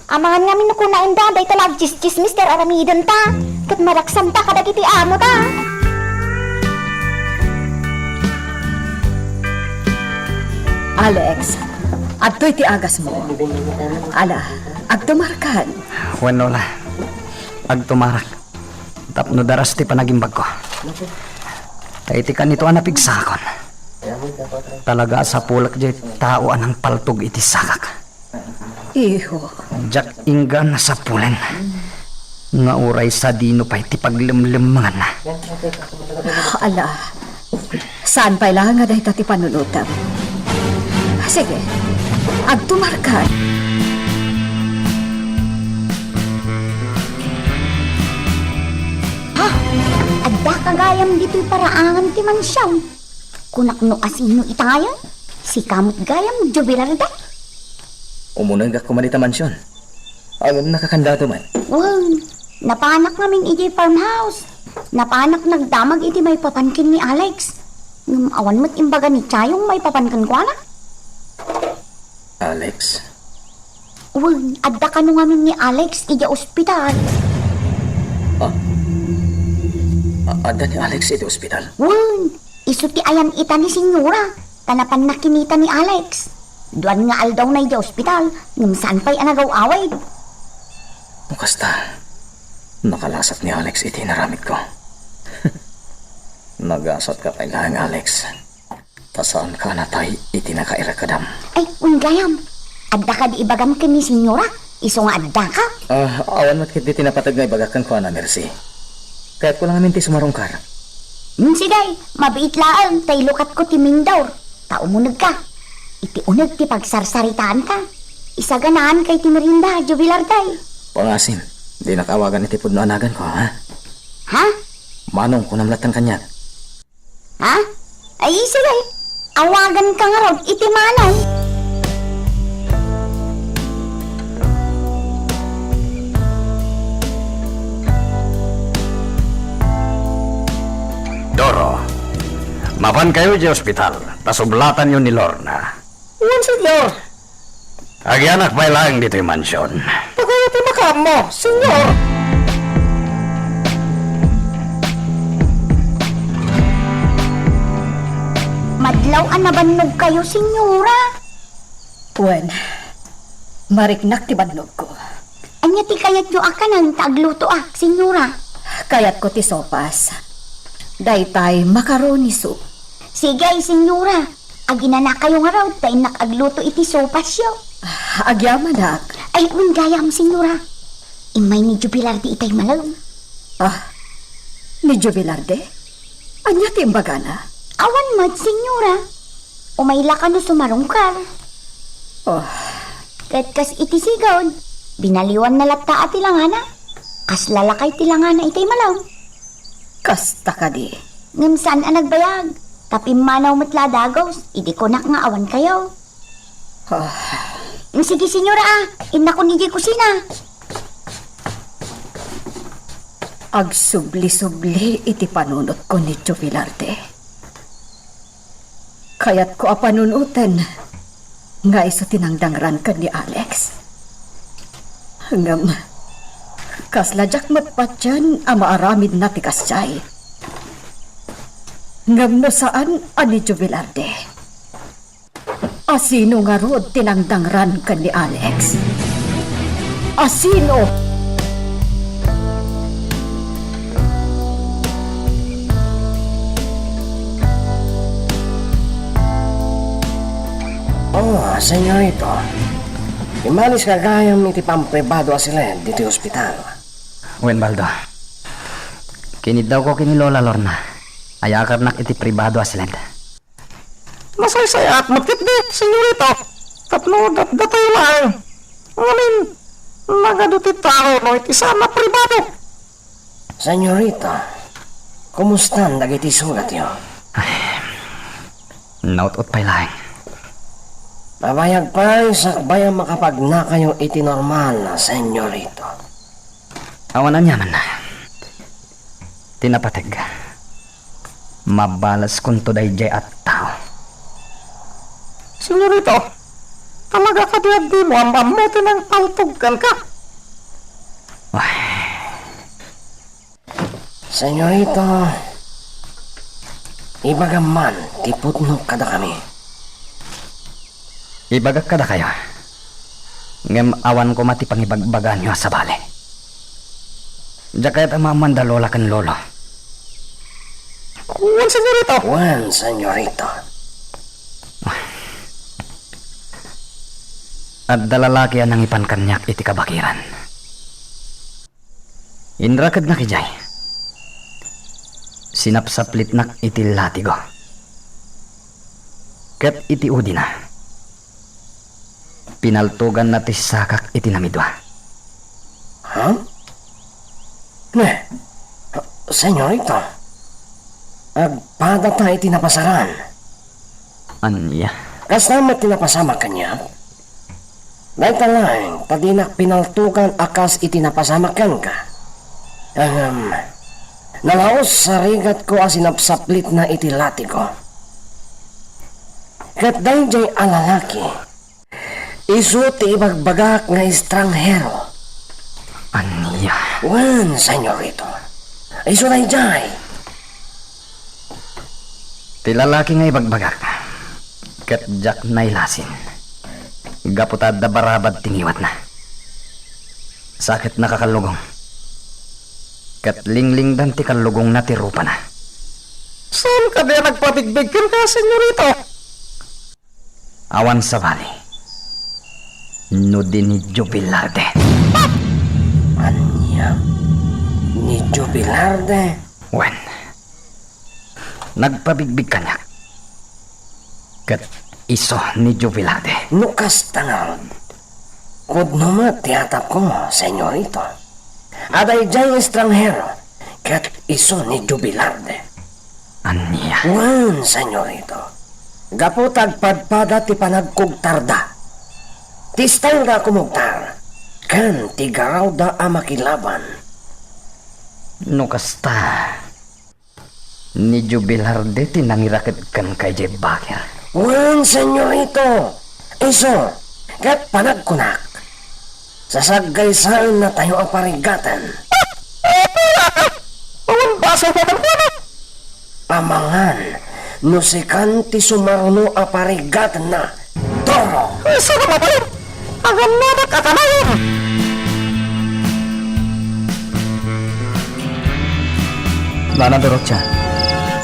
Amangan ngamin no kunaenda, dayta la agtsistsismis ti aramidenta, ket malaksanta kadagiti amota. Alex, adtoy ti agasmo. Ala, agtumarkan. Wenno la, agtumarak. Tapno daras ti panagimbagko. Ta iti kanito a napigsakon, talaga a sapulak diay tao a nangpaltog iti sakak. Iho. Diak inggan a sapulen nga uray sadino pay ti paglemlemmenganna. Ala, saan pay la nga dayta ti panunotem? Sige, agtumarkan. Ha? Adda ka gayam ditoy paraangan ti mansion? Kunak no asino itayen? Sika met gayam, Jubilar da? Umunegak koma dita mansion. Ngem nakakandado met. Wen, napanak ngamin idiay farmhouse. Napanak nagdamag iti maipapan ken ni Alex. Ngem awan met imbaga ni Chayong maipapan kenkuana. Alex? Wen, adda kano ngamin ni Alex idiay ospital. Ah? A-, adda ni Alex iti ospital? Wen, isu ti ayan ita ni Senyora, ta napanna kinita ni Alex. Duan nga aldawna idiay ospital, ngem saan pay a nagaw-awid. No kasta, nakalasat ni Alex iti inaramidko. Nagasatka pay laeng, Alex. Ta saanka a natay iti nakairikadam. Ay, wen gayam. Adda kadi ibagam ken ni Senyora? Isu nga addaka? Ah, awan met ketdi ti napateg nga ibagak kenkuana, Mercy. Kayatko la ngamin ti sumarungkar. Hmm, sige, mabiit laeng ta ilukatko ti mindor. Ta umunegka. Iti uneg ti pagsarsaritaanka. Isaganaanka iti merienda, Jubilar day. Pangasim, dinak awagan iti pudno a naganko, ha? Ha? Manong, kunam latta kaniak. Ha? Ay, sige. Awaganka ngarud iti manong. Doro, mapankayo idiay ospital, ta sublatanyo ni Lorna. Wen, Senyor. Agyanak pay laeng ditoy mansion. Dakayo ti makaammo, Senyor. Madlaw a nabannogkayo, Senyora. Wen, mariknak ti bannogko. Ania ti kayatyo a kanen ta aglutoak, Senyora? Kayatko ti sopas. Daytay macaroni soup. Sige, Senyora. Aginanakayo ngarud ta innak agluto iti sopasyo. Agyamanak. Ay, wen gayam, Senyora. Immay ni Jubilardi itay malem. Ah, ni Jubilardi? Ania ti imbagana? Awan met, senyora. Umay la kano sumarungkar. Oh. Ket kas iti sigud, binaliwanna latta a ti langana. Kasla lakay ti langana itay malem. Kasta kadi? Ngem saan a nagbayag. Ta pimmanaw met la a dagus, idi kunak nga awan kayo. Ah. Sige, senyora, ah. Innakon idiay kusina. Agsubli-subli iti panunotko ni Tio Velarde. Kayatko a panunoten nga isu ti nangdangran ken ni Alex. Ngem, kasla diak met patien a maaramidna ti kasdiay. Ngem no saan a ni Tio Velarde, a sino ngarud ti nangdangran ken ni Alex? A sino? Oh, senyorito. Immalis ka gayam iti pampribado a siled ditoy ospital. Wen, Baldo. Kiniddawko ken ni Lola Lorna. Ayakarnak iti pribado a siled. Nasaysayaat met ketdi, senyorito, tapno datdatayo laeng. Ngamin, nagadu ti tao no iti saan a pribado. Senyorito, kumustan dagiti sugatyo? Ay, naut-ot pay laeng. Mabayag pay sakbay a makapagnakayo iti normal, senyorito. Awan aniamanna. Ti napateg, mabalaskonto daydiay a tao. Senyorito, talaga kadi a dimo am-ammo ti nangpaltog kenka? Ay. Senyorito, ibagam man ti pudno kadakami. Ibagak kadakayo, ngem awan koma ti pangibagbagaanyo a sabali. Diak kayat a maammoan da Lola ken Lolo. Wen, senyorito. Wen, senyorito. Adda lalaki a nangipan kaniak iti kabakiran. Inrakednak idiay. Sinapsaplitnak iti latigo. Ket iti udina, pinaltoganna ti sakak iti namidua. Ha? Ne, senyorito, agpadata iti napasaran. Ania? Kasta met ti napasamak kaniak? Dayta laeng ta dinak pinaltogan a kas iti napasamak kenka. Ngem, nalaus sa rigatko a sinapsaplitna iti latigo. Ket daydiay a lalaki, isu ti ibagbagak nga estranghero. Ania? Wen, senyorito. Isu daydiay. Ti lalaki nga ibagbagak, ket diak nailasin. Gapu ta adda barabad ti ngiwatna. Saketna kakallugong. Ket linglingdan ti kallugongna ti rupana. Saan kadi a nagpabigbig kenka, senyorito? Awan sabali no di ni Joe Velarde. Ania? Ni Joe Velarde? Wen, nagpabigbig kaniak. Ket isu ni Joe Velarde. No kasta ngarud, pudno met ti atapko, senyorito. Adda idiay estranghero, ket isu ni Joe Velarde. Ania? Wen, senyorito. Gapu ta agpadpada ti panagkugtarda, ti styleda a kumugtar, ken ti garawda a makilaban. No kasta, ni Joe Velarde ti nangiraket kenka idiay baker. Wen, senyorito. Isu, ket panagkunak, sasaggaysannatayo a parigaten. Awan basol kenkuana. Amangan no sikan ti sumarno a parigatenna. Doro! Saan a mabalin? Agammodak a kanayon! Nana Dorotia,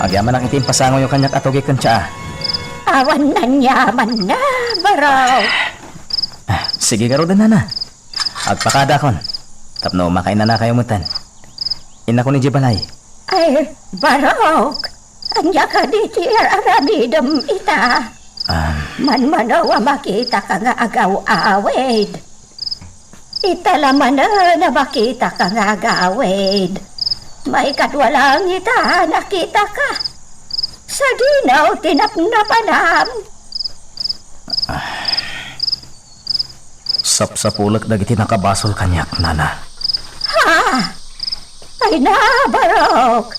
agyamanak iti impasangoyo kaniak a tugi ken tsaa. Awan naniamanna, baro. Ah, sige garuden, nana. Agpakadaakon tapno makainanakayo metten. Innakon idiay balay. Ay, barok! Ania kadi ti ar-aramidem ita? Ah. Manmano a makitaka nga agaw-awid. Ita la manen a makitaka nga agawid. Maikadua laeng ita a nakitaka. Sadino ti napnapanam? Sapsapulek dagiti nakabasol kaniak, nana. Ha? Ay na, Barok!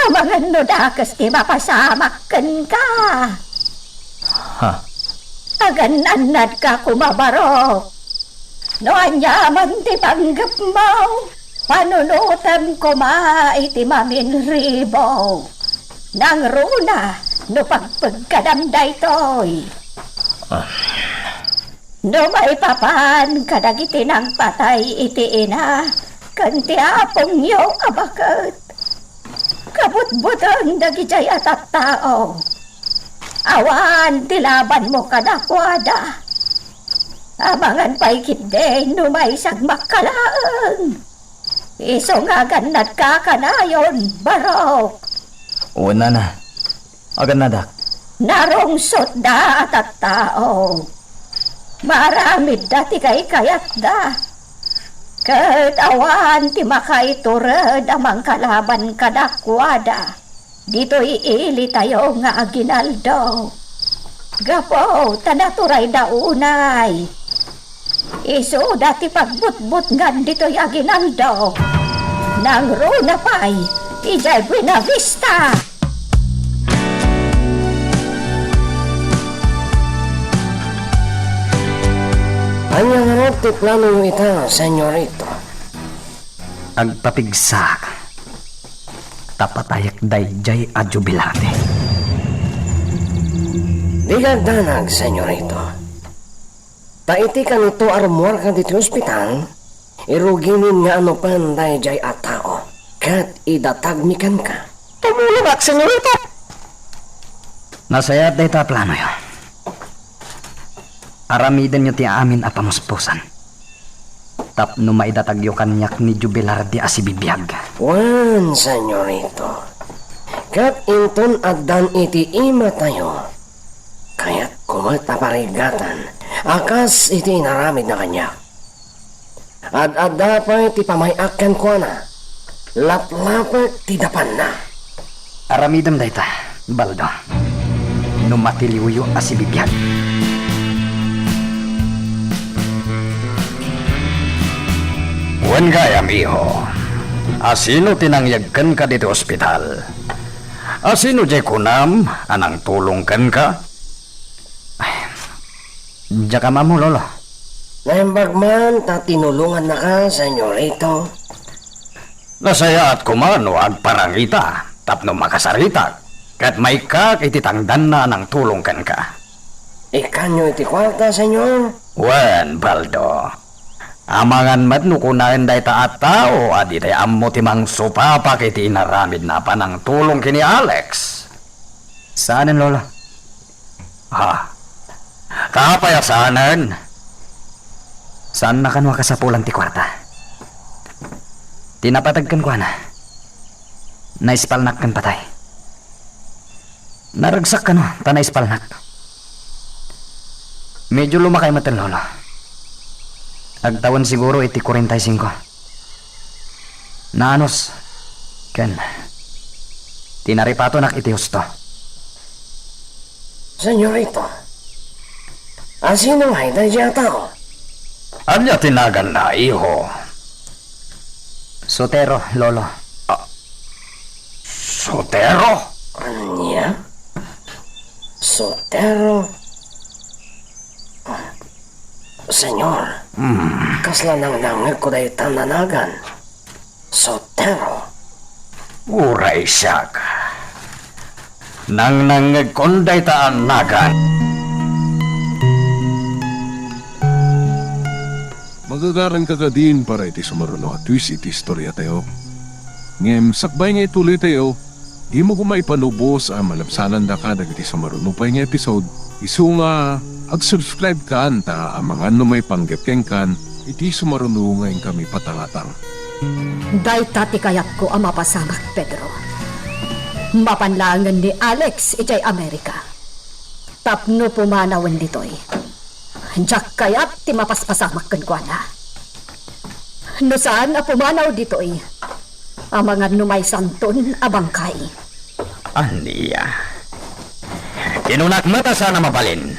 Amangan no dakes ti mapasamak kenka. Ha? Agan-annadka koma, Barok. No aniaman ti panggepmo, panunotem koma iti maminribo. Nangruna no pagpegkadam daytoy. Ah. No maipapan kadagiti nangpatay iti ina ken ti apongyo a baket, kabutbuteng dagidiay a tattao. Awan ti labanmo kadakuada. Amangan pay ketdi no maisagmakka laeng. Isu nga agannadka kanayon, Barok. Wen, nana. Agannadak. Narungsotda a tattao. Maaramidda ti kaykayatda. Ket awan ti makaitured a mangkalaban kadakuada ditoy ilitayo nga aginaldo. Gapu ta naturayda unay. Isuda ti pagbutbutngan ditoy aginaldo. Nangruna pay idiay Buena Vista. Ania ngarud ti planoyo ita, Senyorito? Agpapigsaak, ta patayek daydiay a jubilarte. Dika agdanag, Senyorito. Ta iti kanito a rummuarka ditoy ospital, iruginen nga anupen daydiay a tao, ket idatagmi kenka. Tumulongak, Senyorito! Nasayaat dayta a planoyo. Aramidenyo ti amin a pamuspusan tapno maidatagyo kaniak ni Jubilardi a sibibiag. Wen, Senyorito. Ket inton addan iti imatayo, kayatko met a parigatan a kas iti inaramidna kaniak. Ad-adda pay ti pamay-ak kenkuana, laplapek ti dapanna. Aramidem dayta, Baldo, no matiliwyo a sibibiag. Wen gayam, iho, asino ti nangyeg kenka ditoy ospital? Asino diay kunam a nangtulong kenka? Ay, diak ammo, Lolo. Naimbag man ta tinulongannaka, Senyorito. Nasayaat koma no agparangita tapno makasaritak ket maikkak iti tangdanna a nangtulong kenka. Ikkanyo iti kuarta, Senyor? Wen, Baldo. Amangan met no kunaen dayta a tao a ditay ammo ti mangsupapak iti inaramidna a panangtulong ken ni Alex. Saanen, Lolo. Ha? Apay a saanen? Saanna kano a kasapulan ti kuarta. Ti napateg kenkuana, naispalnak ken patay. Naragsak kano ta naispalnak. Medyo lumakay met, Lolo. Agtawen siguro iti kuarenta y singko. Naanus ken tinaripatonak iti husto. Senyorito, asino ngay daydiay a tao? Ania ti naganna, iho? Sotero, Lolo. Ah, Sotero? Ania? Sotero? Ah, Senyor, hmm, kasla nangnangngegko dayta a nagan. Sotero. Uray siak. Nangnangngegkon dayta a nagan. Magagaranka kadin para iti sumaruno a twist iti istoriatayo. Ngem sakbay nga ituloytayo, dimo koma ipanubos a malabsanandaka dagiti sumaruno pay nga episode, isu nga ag-subscribe kan ta amangan no maipanggep kenkan iti sumaruno nga inkami patangatang. Dayta ti kayatko a mapasamak, Pedro. Mapan laengen ni Alex idiay Amerika. Tapno pumanawen ditoy, diak kayat ti mapaspasamak kenkuana. No saan a pumanaw ditoy, amangan no maysanton a bangkay. Ania? Kinunak met a saan a mabalin.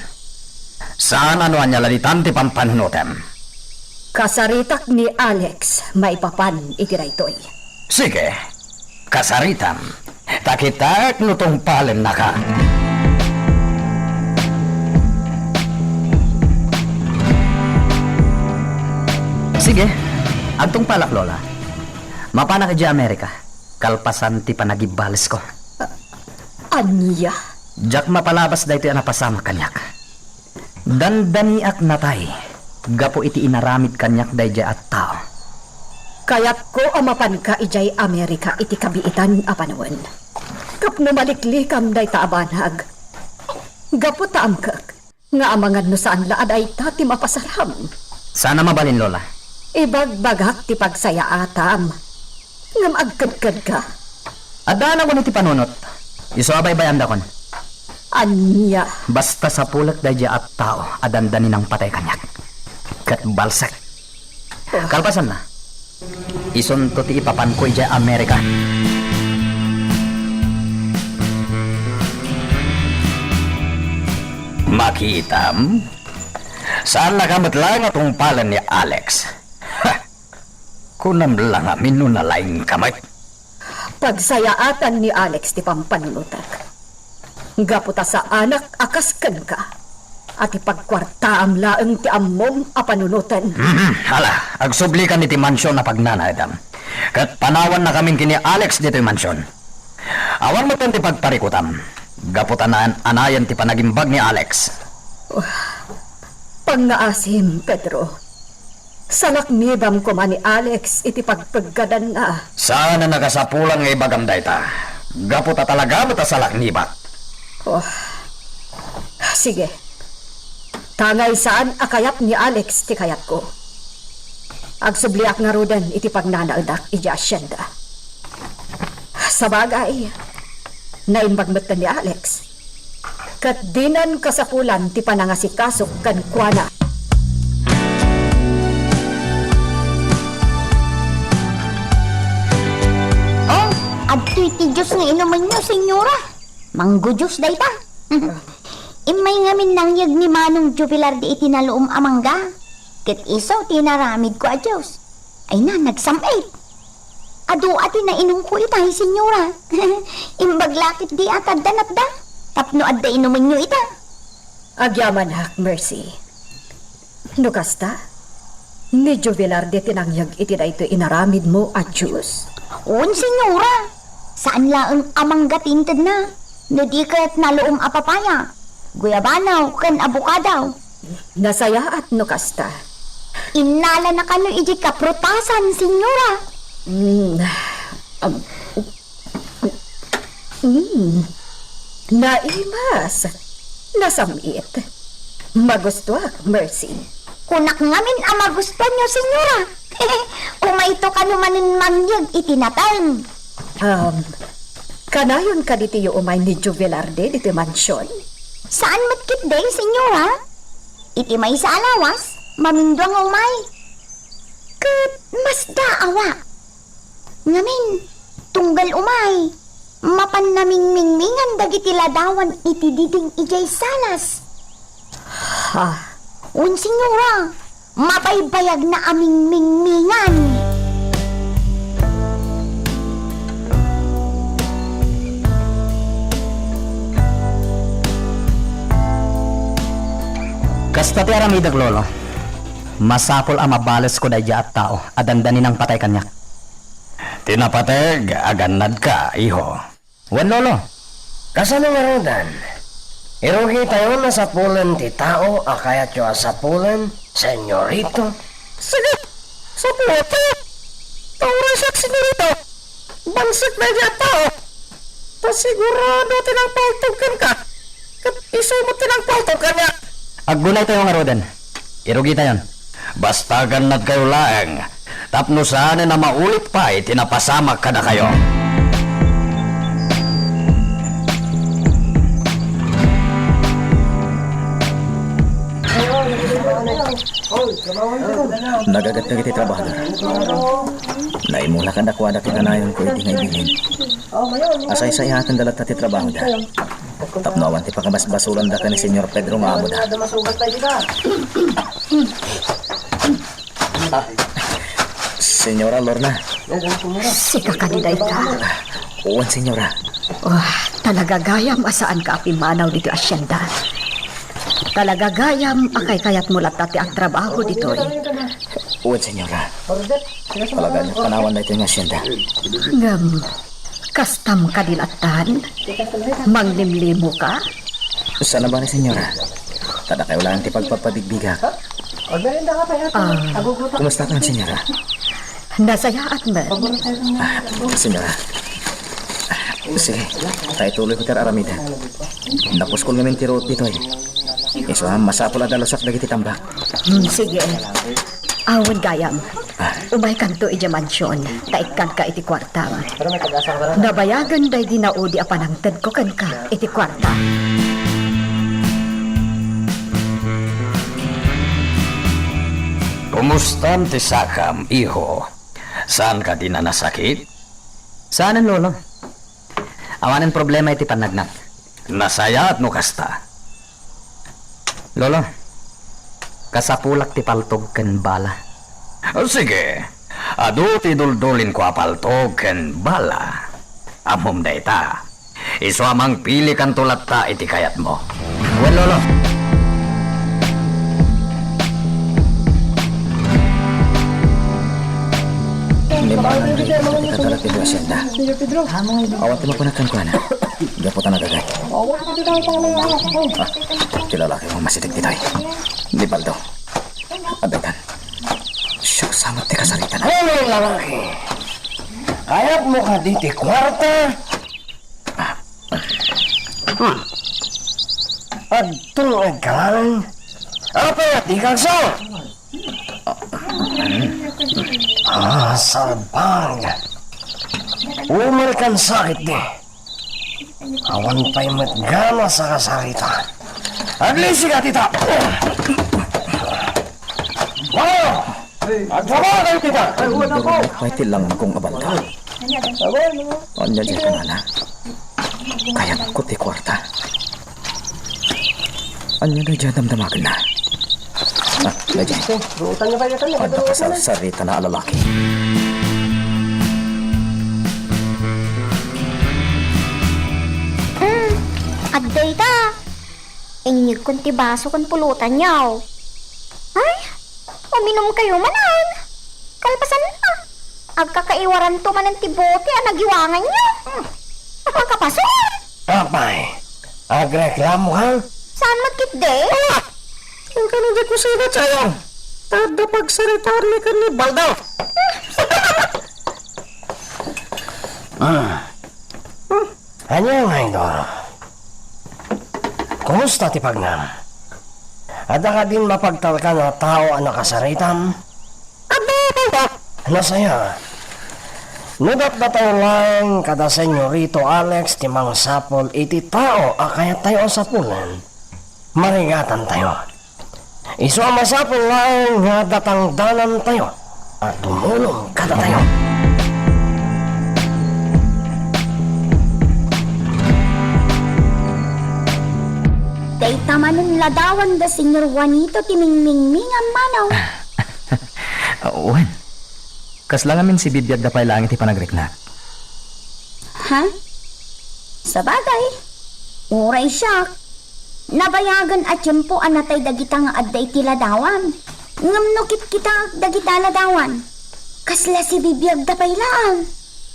Saan a no ania la ditan ti pampanunotem. Kasaritak ni Alex maipapan iti daytoy. Sige, kasaritam. Ta kitaek no tungpalennaka. Sige, agtungpalak, Lola. Mapanak idiay Amerika, kalpasan ti panagibbalesko. Ania? Diak mapalabas daytoy a napasamak kaniak. Dandaniak natay gapu iti inaramid kaniak daydiay a tao. Kayatko a mapanka idiay Amerika iti kabiitan a panawen. Tapno maliklikam dayta a banag. Gapu ta amkek nga amangan no saan la a dayta ti mapasaram. Saan a mabalin, Lola. Ibagbagak ti pagsayaatam. Ngem agkedkedka. Adda a nawen iti panunot. Isu a baybayandakon. Ania? Basta sapulek daydiay a tao a dandani nangpatay kaniak. Ket balsek. Oh. Kalpasanna, isunto ti ipapanko idiay Amerika. Makitam? Saannaka met laeng a tungpalen ni Alex. Ha! Kunam la ngamin no nalaingka met. Pagsayaatan ni Alex ti pampanunotek. Gapu ta saanak a kas kenka, a ti pagkuartaam laeng ti ammom a panunoten. Mhm, ala, agsublikan iti mansion a pagnanaedam. Ket panawannakamin ken ni Alex ditoy mansion. Awan metten ti pagparikutam, gapu ta naan-anayen ti panagimbag ni Alex. Pangngaasim, Pedro. Salaknibam koma ni Alex iti pagpeggadanna. Saan a nakasapulan nga ibagam dayta, gapu ta talaga met a salaknibak. Oh, sige. Tangay saan a kayat ni Alex ti kayatko. Agsubliak ngaruden iti pagnanaedak iti asienda. Sabagay, naimbag metten ni Alex. Ket dinan kasapulan ti panangasikasok kenkuana. Oh, adtoy ti juice nga inumenyo, senyora. Manggo juice dayta. Immay ngamin nangyeg ni Manong Jubilar di iti naluom a mangga. Ket isu ti inaramidko a juice. Ay na, nagsam-it. Adu a ti nainumko itay, senyora. Imbag la ketdi a tadda natda tapno adda inumenyo ita. Agyamanak, Mercy. No kasta, ni Jovelarde ti nangyeg iti daytoy inaramidmo a juice? Wen, senyora. Saan laeng a mangga ti intedna, no di ket naluom a papaya, guyabano, ken abukado. Nasayaat no kasta. Innalana kano idiay kaprutasan, senyora. Mm, am, mm. Naimas. Nasam-it. Magustuak, Mercy. Kunak ngamin a magustuanyo, senyora. Umayto kano manen mangyeg iti nateng. Um, kanayon kadi ti umay ni Jovelarde ditoy mansion? Saan met ketdi, senyora. Iti maysa a lawas, mamindua nga umay. Ket masdaawa. Ngamin, tunggal umay, mapanna mingmingmingan dagiti ladawan iti diding idiay salas. Ha? Wen, senyora, mabaybayagna a mingmingmingan. Kasta ti aramidek, Lolo. Masapul a mabalesko daydiay a tao a dandani nangpatay kaniak. Ti napateg, agannadka, iho. Wen, Lolo. Kasano ngaruden? Irugitayon a sapulen ti tao a kayatyo a sapulen, senyorito? Sige, sapulta. Tauray siak, senyorito. Balsek daydiay a tao. Ta sigurado ti nangpaltog kenka. Ket isu met ti nangpaltog kaniak. Aggunaytayo ngaruden. Irugitayon. Basta agannadkayo laeng, tapno saanen a maulit pay ti napasamak kadakayo. Nagagat dagiti trabahador. Naimula kadakuada ti kanayonko iti nga ibilin. Asaysayatenda latta ti trabahoda. Tapno awan ti pakabasbasolanda ken ni Señor Pedro nga amoda. Señora Lorna. Sika kadi dayta? Wen, señora. Oh, talaga gayam a saanka a pimmanaw ditoy asyenda. Talaga gayam a kaykayatmo latta ti agtrabaho ditoy. Wen, señora. Talaga, panawan daytoy nga asyenda. Ngem, kastam kadi lattan? Manglimlimoka? Saan a bale, señora. Kadakayo laeng ti pagpagpabigbigak. Ah. Kumusta kan, señora? Nasayaat met. Ah, señora. Ah, sige, ta ituloyko ti ar-aramiden. Napuskol ngamin ti ruot ditoy. Isu a masapul a dalusak dagiti tambak. Hmm, sige. Awan gayam. Ah. Umaykanto idiay mansion, ta ikkanka iti kuartam. Nabayagen daydi naudi a panangtedko kenka iti kuarta. Kumustam ti sakam, iho? Saan kadi a nasakit? Saanen, Lolo. Awanen problema iti pannagnak. Nasayaat no kasta. Lolo, kasapulak ti paltog ken bala. Sige, adu ti duldulinko a paltog ken bala. Ammom dayta. Isu a mangpilikanto latta iti kayatmo. Wen, Lolo. Ni bala nga iti kadalak iti hacienda. Awan ti makunak kenkuana. Gapu ta nagagat. Ah, ti lalaki mo masitek ditoy. Ni Baldo. Adaytan. Siak sa met ti kasaritan. Ano, lalaki? Kayatmo kadi ti kuarta? Hmm. Adton agkalan? Apay a di kagsa? Ah, salbag. Umarkan sakit di. Awan pay met gana sa kasarita. Aglisi ka, tita! Wow! Agtrabaho kayo, tita! Durumok pay ti langan kong abanda. Anya diay kunana? Kayatko ti kuarta. Anya daydiay damdamagenna? Ah, daydiay. Adda kasarsaritan a lalaki. Hmm, adda ita. Inyegkon ti baso ken pulutanyo. Ay, uminumkayo manen. Kalpasanna, agkakaiwaranto manen ti bote a nagiwanganyo. Makapasol! Apay, agreklamo ka? Saan met ketdi? Ah! Inkano di kusina, Chayong? Ta adda pagsaritaanmi ken ni Baldo. Ah. Hmm. Ania nga idol? Kumusta ti pagnam? Adda kadin mapagtalkan a tao a nakasaritam? Adda, adda. Nasaya. No datdatayo laeng kada Senyorito Alex ti mangsapul iti tao a kayattayo a sapulen, marigatantayo. Isu a masapul laeng nga datangdanantayo a tumulong kadatayo. Dayta manen ladawan da Señor Juanito ti mingmingmingam, manong. Wen, kasla ngamin sibibiagda pay laeng iti panagriknak. Ha? Sabagay, uray siak, nabayagen a tiempo a natay dagita nga adda iti ladawan. Ngem no kitkitaek dagita ladawan, kasla sibibiagda pay laeng.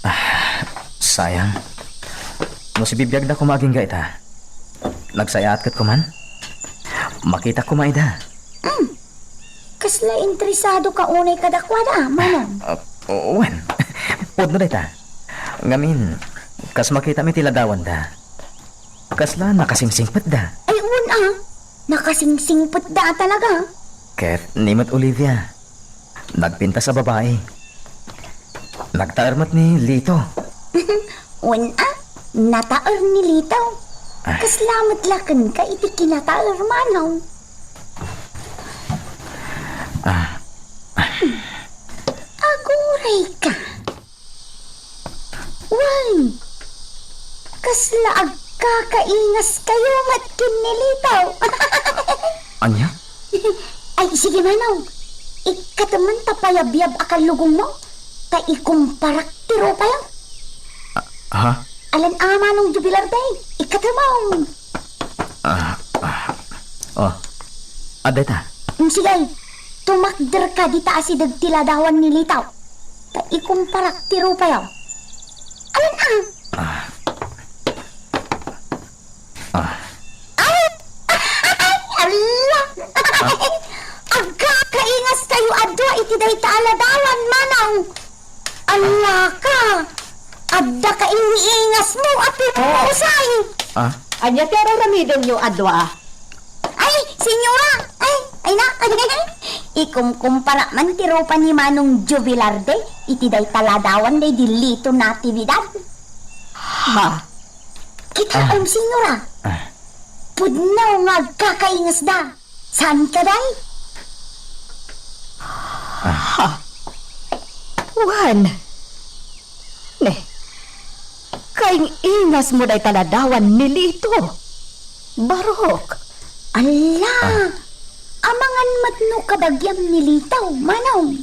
Ah, sayang. No sibibiagda koma agingga ita, nagsayaat ket koman? Makitak koma ida. Hmm. Kasla interesado ka unay kadakuada, manong? Ah, wen. Pudno dayta. Ngamin, kas makitam iti ladawanda, kasla nakasingsingpetda. Ay, wen a. Nakasingsingpetda talaga. Ket ni met Olivia, nagpintas a babai. Nagtaer met ni Lito. Wen a, nataer ni Lito. Ay. Kasla met la kenka iti kinataer, manong? Ah, Kasla agkakaingaskayo met ken ni Litaw. Ania? Ay, sige, manong. Ikkatem man ta payabyab a kallugongmo, ta ikumparak ti rupayo. Ah, ha? Alan a, Manong Jubilar, day. Ikkatem. Ah, ah. Oh. Adda ita. Mm, sige. Tumakderka dita asideg ti ladawan ni Litaw. Ta ikumparak ti rupayo. Alan a. Ah. Ah. Ay! Ala! Agkakaingaskayo a dua iti dayta a ladawan, manong. Ala ka! Adda ka iniingasmo a pimusay! Ah? Ania ti ar-aramidenyo a dua? Ay, senyora! Ay, ay na! Ikumkumpara man ti rupa ni Manong Jubilarde iti dayta ladawan daydi Lito Natividad. Ha? Kitaem, senyora. Ah. Pudno nga agkakaingasda. Saan ka, day? Ah. Ha? Wen. Ne. Kaing-ingasmo dayta ladawan ni Lito. Barok. Ala! Ah. Amangan met no kabagiam ni Lito, manong.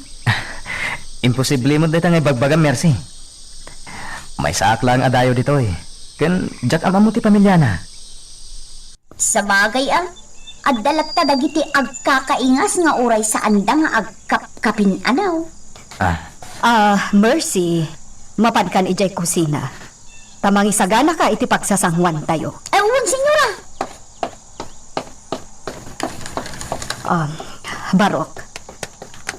Imposible met dayta nga ibagbagam, Mercy. Maysaak laeng a dayo ditoy. Ken diak am-ammo ti pamiliana. Sabagay a, adda latta dagiti agkakaingas nga uray saanda nga agkapkapin-anaw. Ah. Ah, Mercy, mapankan idiay kusina. Ta mangisaganaka iti pagsasanguantayo. Ay, wen, senyora. Ah, Barok,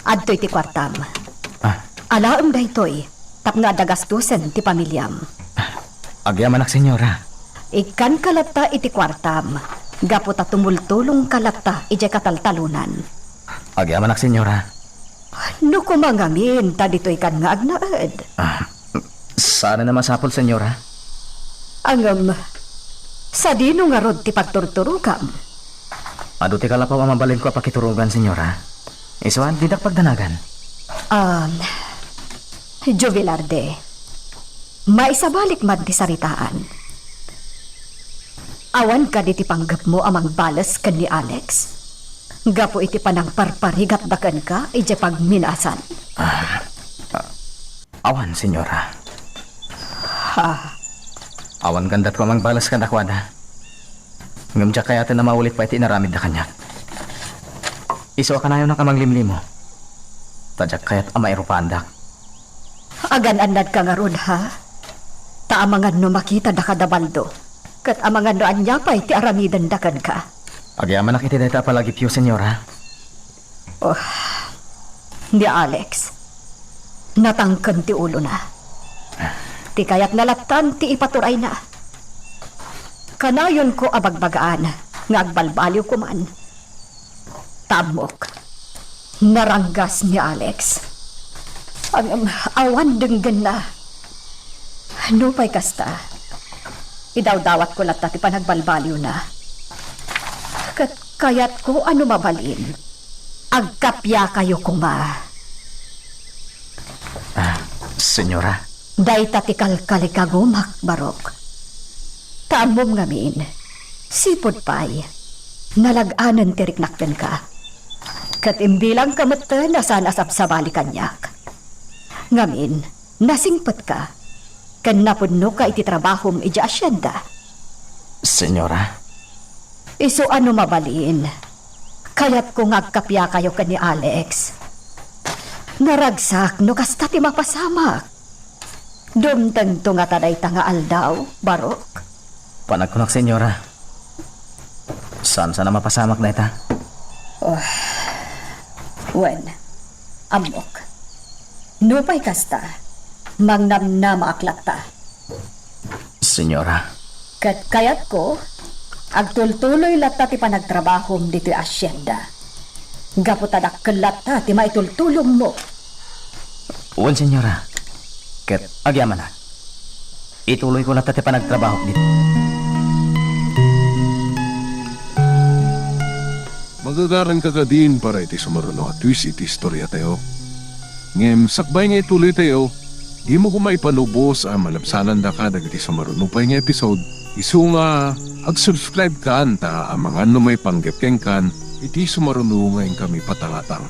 adtoy ti kuartam. Ah. Alaem daytoy. Tapno adda gastusen ti pamiliam. Agyamanak, senyora. Ikkanka latta iti kuartam, gapu ta tumultulongka latta idiay kataltalonan. Agyamanak, senyora. No koma ngamin, ta ditoykan nga agnaed. Ah, saan a masapul, senyora? Ngem, sadino ngarud ti pagturturogam? Adu ti kalapaw a mabalinko a pakiturogan, senyora. Isu a, didak pagdanagan. Um, Jovelarde, maisabalik man ti saritaan. Awan kadi ti panggepmo a mangbales ken ni Alex gapu iti panangparparigatda kenka idiay pagminasan? Ah, ah, Awan, senyora. Ha? Awan gandatko a mangbales kadakuada. Ngem diak kayaten a maulit pay ti inaramidda kaniak. Isu a kanayonak a manglimlimo. Ta diak kayat a mairupaandak. Agan-annadka ngarud, ha? Ta amangan no makita daka da Baldo, ket amangan no ania pay ti aramidenda kenka. Agyamanak iti dayta a palagipyo, senyora. Oh, ni Alex, natangken ti ulona. Ti kayatna lattan ti ipaturayna. Kanayonko a bagbagaan nga agbalbaliwko man. Ta ammok, naranggas ni Alex. Ngem awan denggenna. Nupay kasta, idawdawatko latta ti panagbalbaliwna. Ket kayatko a no mabalin, agkapiakayo koma. Ah, senyora. Dayta ti kalkalikagumak, Barok. Ta ammom ngamin, sipud pay, nalag-anen ti riknak kenka. Ket imbilangka metten a saan a sabsabali kaniak. Ngamin, nasingpetka, ken napudnoka iti trabahom idiay asienda. Senyora? Isu a no mabalin, kayatko nga agkapiakayo ken ni Alex. Naragsak no kasta ti mapasamak. Dumtengto ngata dayta nga aldaw, Barok? Panagkunak, senyora. Saan-saan a mapasamak dayta. Oh. Wen, ammok. Nupay kasta, mangnamnamaak latta. Senyora. Ket kayatko, agtultuloy latta ti panagtrabahom ditoy asienda. Gapu ta dakkel latta ti maitultulongmo. Wen, senyora. Ket agyamanak. Ituloyko latta ti panagtrabahok ditoy. Magagaranka kadin para iti sumaruno a twist iti istoriatayo. Ngem sakbay nga ituloytayo, Dimo koma ipalubos a malabsanandaka dagiti sumaruno pay nga episode, isu nga ag-subscribe kan ta amangan no maipanggep kenkan iti sumaruno nga inkami patangatang.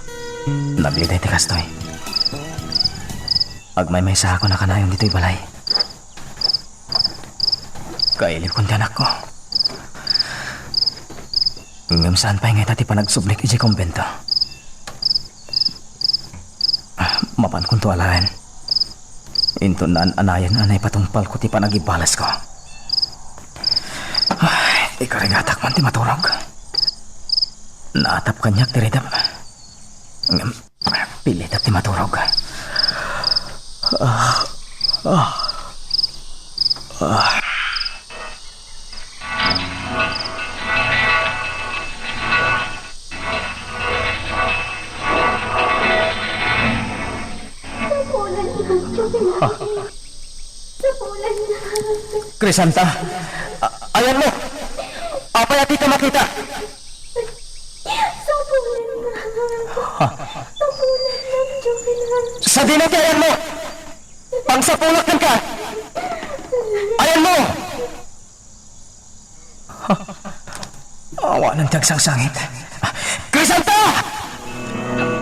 Nabiday ti kastoy. Agmaymaysaakon a kanayon ditoy balay. Kailibkon ti anakko. Ngem saan pay nga ita ti panagsublik idiay kumbento. Mapankonto alaen. Inton naan-anayen a naipatungpalko ti panagibalesko. Ay, ikarigatak man ti maturog. Naatap kaniak ti ridep. Ngem, pilitek ti maturog. Ah, ah, ah. Crisanta, a-, ayanmo! Apay a dika makita? Sadino ti ayanmo? Pangsapulak kenka! Ayanmo! Awanen ti agsangsangit. Crisanta!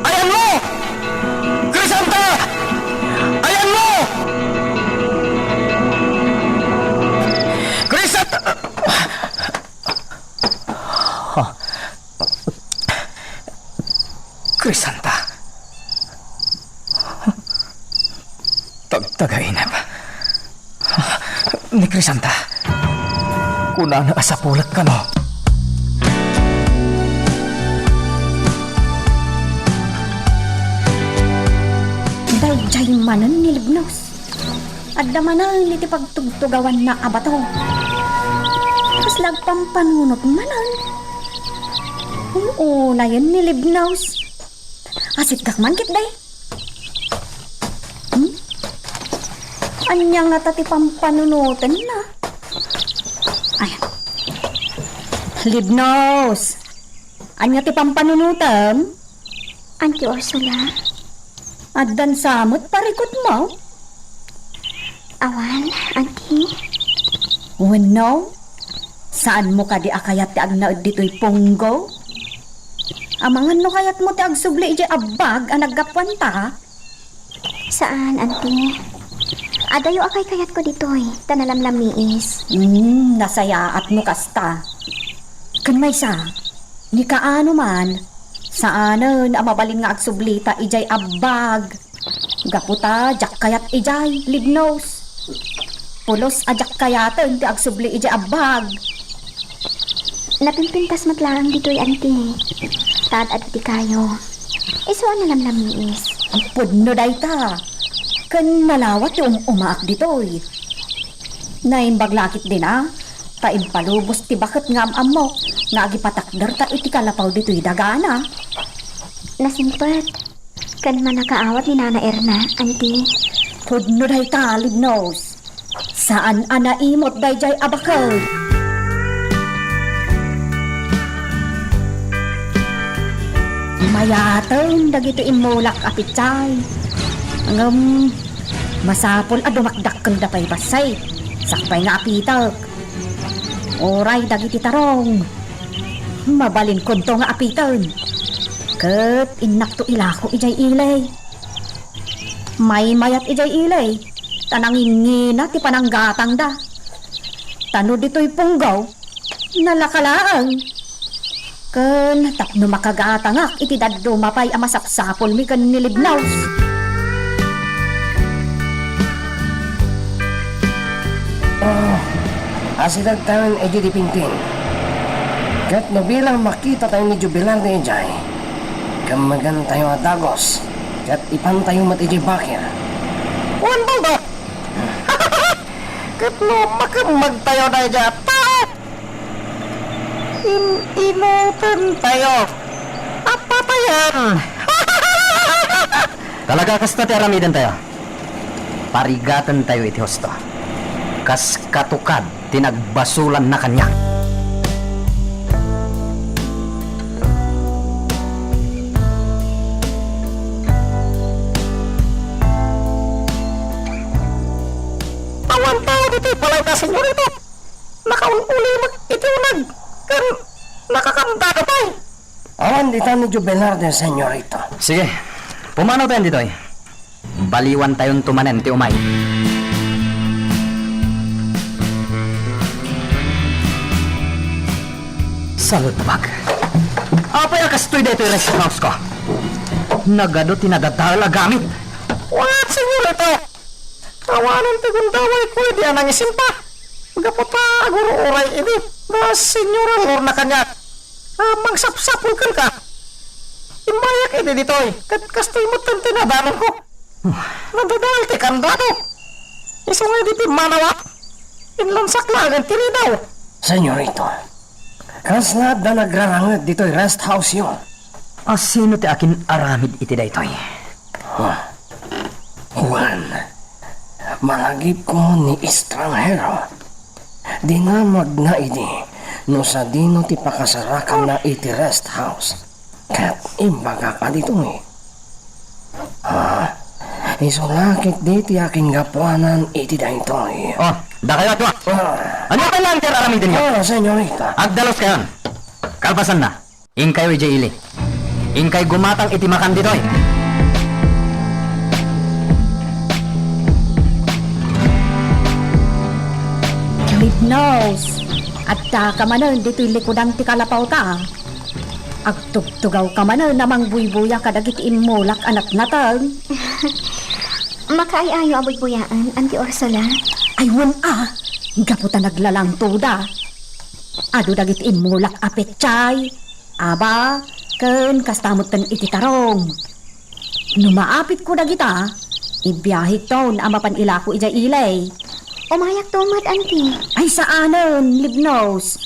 Ayanmo! Crisanta! Ayanmo! Crisanta! Crisanta. Tagtagainep. Ni Crisanta. Kunana a sapulek kano. Daydiay manen ni Libnos. Adda manen iti pagtugtugawanna a bato. Kasla agpampanunot manen. Unayen ni Libnos. Asitgak man ketdi. Hmm? Ania ngata ti pampanunotenna? Ay. Libnos. Ania ti pampanunotem? Auntie Ursula. Addan sa met parikutmo? Awan, Auntie. Wenno, saanmo kadi a kayat ti agnaed ditoy punggo? Amangan no kayatmo ti agsubli idiay abbag a naggapuanta? Saan, Auntie. Adayo a kaykayatko ditoy, ta nalamlamiis. Hmm, nasayaat no kasta. Ken maysa, ni kaano man, saanen a mabalin nga agsublita idiay abbag. Gapu ta diak kayat idiay, Libnos. Pulos a diak kayaten ti agsubli idiay abbag. Napimpintas met laeng ditoy, Auntie. Ta ad-adu ti kayo. Isu a nalamlamiis. Pudno dayta. Ken nalawa ti um-umaak ditoy. Naimbag la ketdin a, ta impalubos ti baket nga am-ammok nga agipatakderta iti kalapaw ditoy dagana. Nasimpet. Ken mannakaawat ni Nana Erna, Auntie. Pudno dayta, Libnos. Saan a naimot daydiay a baket. Mayaten dagiti immulak a pitsay. Ngem, masapul a dumakdakkelda pay bassit. Sakbay nga apitek. Uray dagiti tarong. Mabalinkonto nga apiten. Ket innakto ilako idiay ili. Maymayat idiay ili, ta nangingina ti pananggatangda. Ta no ditoy punggaw, nalaka laeng. Ken tapno makagatangak iti dadduma pay a masapsapulmi ken ni Libnos. Oh, asidagtayo idiay Dipingting. Ket no bilang makitatayo ni Jubilardo idiay, kemmegantayo a dagus, ket ipantayo met idiay bakir. Wen, Baldo! Ket no makemmegtayo daydiay a tao, in-inutentayo a patayen. Talaga kasta ti aramidentayo. Parigatentayo iti husto. Kas katukad ti nagbasolanna kaniak. Senyorito. Nakaul-uli met iti uneg ken nakakandado pay. Awan ditan ni Juvelar, Senyorito. Sige, pumanaw ditoy. Baliwantayonto manen ti umay. Salbag. Apay a kastoy daytoy rest house ko? Nagadu ti nadadael a gamit. What, Senyorito? Awanen ti gundawayko idi a nangisimpa. Gapu ta agur-uray idi da Senyora Lorna kaniak a mangsapsapul kenka. Immayak idi ditoy, ket kastoy met ti nadanonko. Nadadael ti kandado. Isu nga idi pimmanawak, inlansak laeng ti ridaw. Senyorito, kasla adda nagraranged ditoy rest house-yo? A sino ti akin-aramid iti daytoy? Huh. Juan, malagipko ni estranghero. Dinamagna idi no sadino ti pakasarakanna iti rest house. Ket imbagak a ditoy. Ah, isu la ketdi ti akingapuanan iti daytoy. Oh, dakayo a dua. Ah. Ania pay laeng ti ar-aramidenyo? Ah, senyorita. Agdaluskayon. Kalpasanna, inkayo idiay ili. Inkay gumatang iti makan ditoy. Libnos, adda ka manen ditoy likudan ti kalapawta. Agtugtugawka manen a mangbuybuya kadagiti immulak a natnateng. Makaay-ayo a buybuyaen, Auntie Ursula? Ay, wen a, gapu ta naglalangtoda. Adu dagiti immulak a petsay, aba, ken kasta metten iti tarong. No maapitko dagita, ibiahekton a mapan ilako idiay ili. Umayakto met, Auntie. Ay, saanen, Libnos.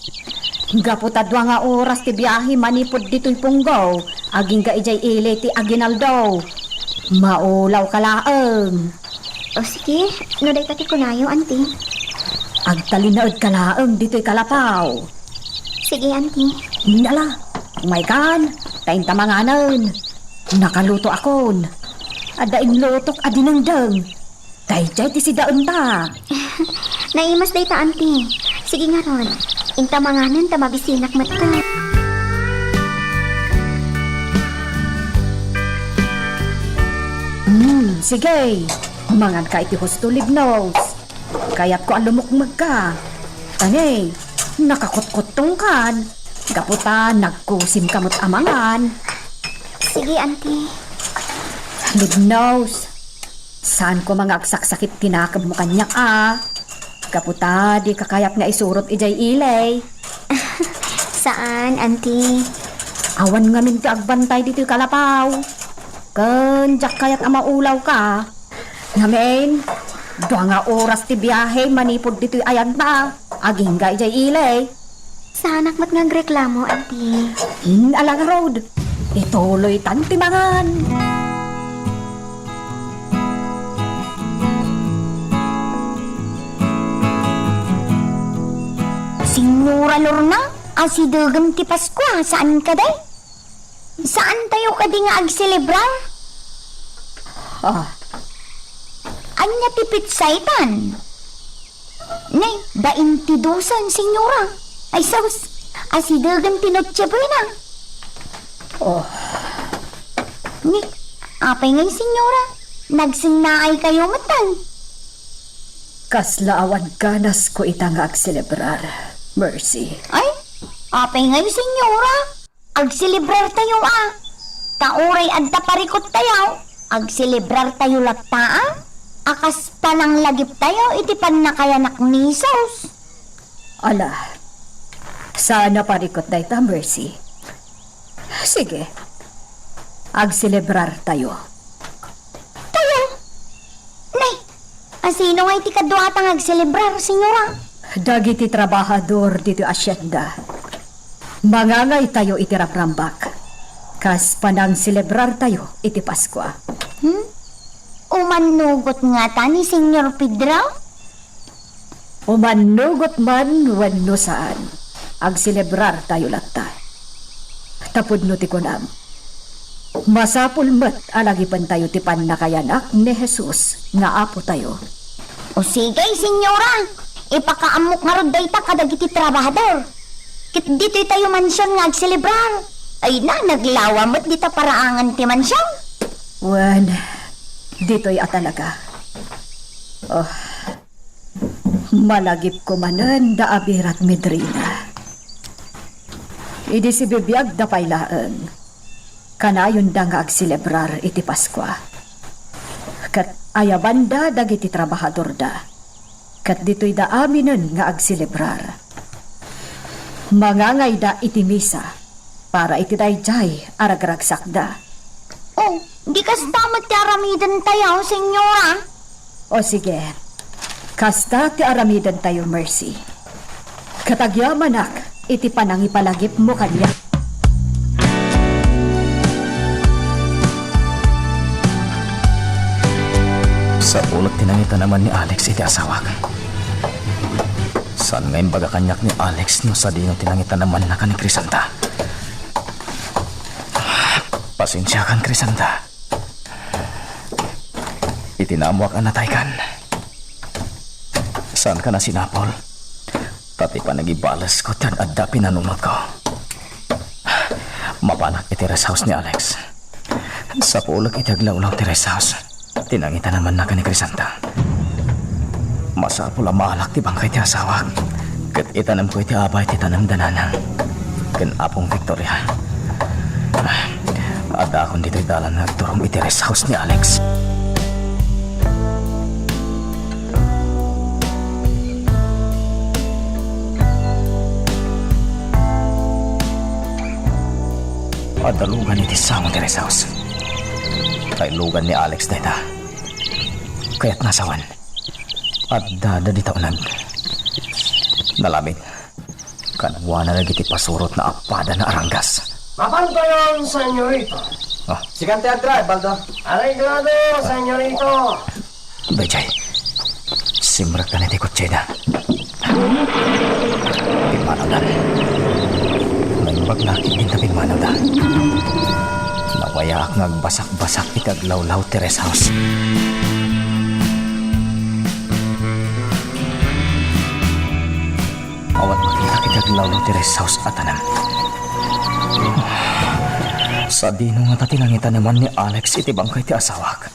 Gapu ta dua nga oras ti biahe manipud ditoy punggo, agingga idiay ili ti aginaldo. Maulawka laeng. O sige, no dayta ti kunayo, Auntie. Agtalinaedka laeng ditoy kalapaw. Sige, Auntie. Ala, umaykan, ta inta manganen. Nakalutoakon. Adda inlutok a dinengdeng. Daydiay ti sidaenta. Naimas dayta, Auntie. Sige ngarud. Inta manganen ta mabisinak metten. Hmm, sige. Manganka iti husto, Libnos. Kayatko a lumukmegka. Tani, nakakutkuttongkan. Gapu ta nagkusimka met a mangan. Sige, Auntie. Libnos, saan koma nga agsaksakit ti nakemmo kaniak a. Gapu ta dika kayat nga isurot idiay ili. Saan, Auntie? Awan ngamin ti agbantay ditoy kalapaw. Ken diak kayat a maulawka. Ngamin, dua nga oras ti biahe manipud ditoy ayanta, agingga idiay ili. Saanak met nga agreklamo, Auntie. Hmm, ala ngarud, ituloytan ti mangan. Senyora Lorna, asidegen ti Paskua, saan kadi? Saantayo kadi nga agselebrar? Ah. Ania ti pitsaytan? Ni, baintidosan, senyora. Ay, sus, asidegen ti Noche Buena. Oh. Ni, apay ngay, senyora? Nagsennaaykayo metten. Kasla awan ganasko ita nga agselebrar, Mercy. Ay, apay ngay, senyora? Agselebrartayo a. Ta uray adda parikottayo, agselebrartayo latta a. A kas pananglagiptayo iti pannakayanak ni Jesus. Ala, saan a parikot dayta, Mercy. Sige, agselebrartayo. Tayo? Nay, asino nga iti kaduata nga agselebrar, senyora? Dagiti trabahador ditoy asienda. Mangangaytayo iti ramrambak. Kas panangselebrartayo iti Paskua. Hmm? Umannugot ngata ni Senyor Pedro? Umannugot man wenno saan, agselebrartayo latta. Tapudno ti kunam, masapul met a lagipentayo ti pannakayanak ni Jesus nga Apotayo. O sige, senyora, Ipakaammok ngarud dayta kadagiti trabahador. Ket ditoy tayo mansion nga agselebrar. Ay na, naglawa met dita paraangan ti mansion. Wen, ditoy a talaga. Oh, malagipko manen da a birat, Madrina. Idi sibibiagda pay laeng, kanayonda nga agselebrar iti Paskua. Ket ayabanda dagiti trabahadorda. Ket ditoyda aminen nga agselebrar. Mangangayda iti misa para iti daydiay a ragragsakda. Oh, di kasta met ti aramidentayo, Senyora? O sige, kasta ti aramidentayo, Mercy. Ket agyamanak iti panangipalagipmo kaniak. Sapulek ti nangitanaman ni Alex iti asawak. Saan nga imbaga kaniak ni Alex no sadino ti nangitanamanna ken ni Crisanta. Pasensiakan, Crisanta. Iti naammoak a nataykan, saanka nasinapol. Ta ti panagibalesko ti ad-adda pinanunotko. Mapanak iti rest house ni Alex. Sapulek iti aglawlaw ti rest house ti nangitanamanna ken ni Crisanta. Masapul a maalak ti bangkay ti asawak, ket itanemko iti abay ti tanemda Nanang ken Apong Victoria. Addaakon ditoy dalan nga agturong iti rest house ni Alex. Adda lugan iti samo ti rest house. Kay lugan ni Alex dayta. Kayatna a sawen, addada dita uneg. Nalamin, kaduana dagiti pasurotna a padana a ranggas. Mapantayon, senyorito. Ah. Sikan ti agdrive, Baldo. Areglado, senyorito. Daydiay, simrekda iti kotseda. Pimmanawda. Naimbag la ketdin ta pimmanawda. Nawayaak nga agbasak-basak iti aglawlaw ti rest house. Awan makitak iti aglawlaw ti rest house a tanem. Sadino ngata ti nangitanaman ni Alex iti bangkay ti asawak?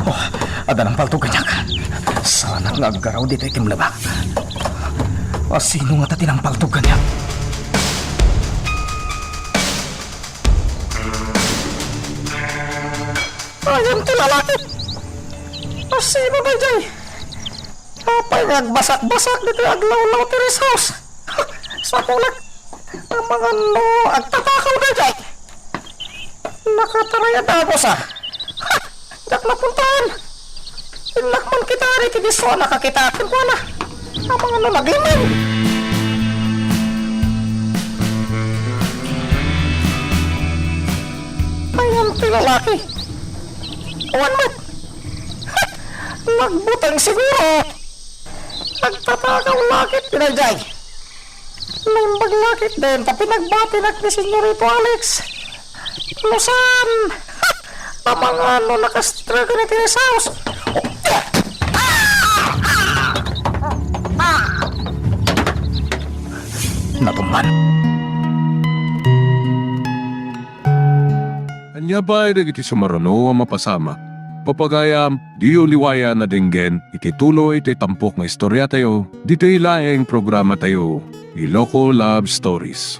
Oh, adda nangpaltog kaniak. Saanak nga aggaraw ditoy kimlebak. Asino ngata ti nangpaltog kaniak? Ayan ti lalaki. Asino daydiay? Apay nga agbasak-basak ditoy aglawlaw ti rest house? Sapulek, amangan no agtatakaw daydiay. Nakataray a dagus a. Ha! Diak napuntahan. Innak man kita iti disso a nakakita kenkuana. Amangan no naglimang. Ayan ti lalaki. Awan met. Nagbuteng siguro. Agtatakaw la ketdi daydiay. Naimbag la ketdin ta pinagbatinak ni Senyorito Alex. No saan, amangan no nakastruggle iti rest house. Natumban. Ania pay dagiti sumaruno a mapasamak? Papagayam, diyo liwayan a denggen iti tuloy ti tampok nga istoriatayo, ditoy laeng programatayo, Iloko Love Stories.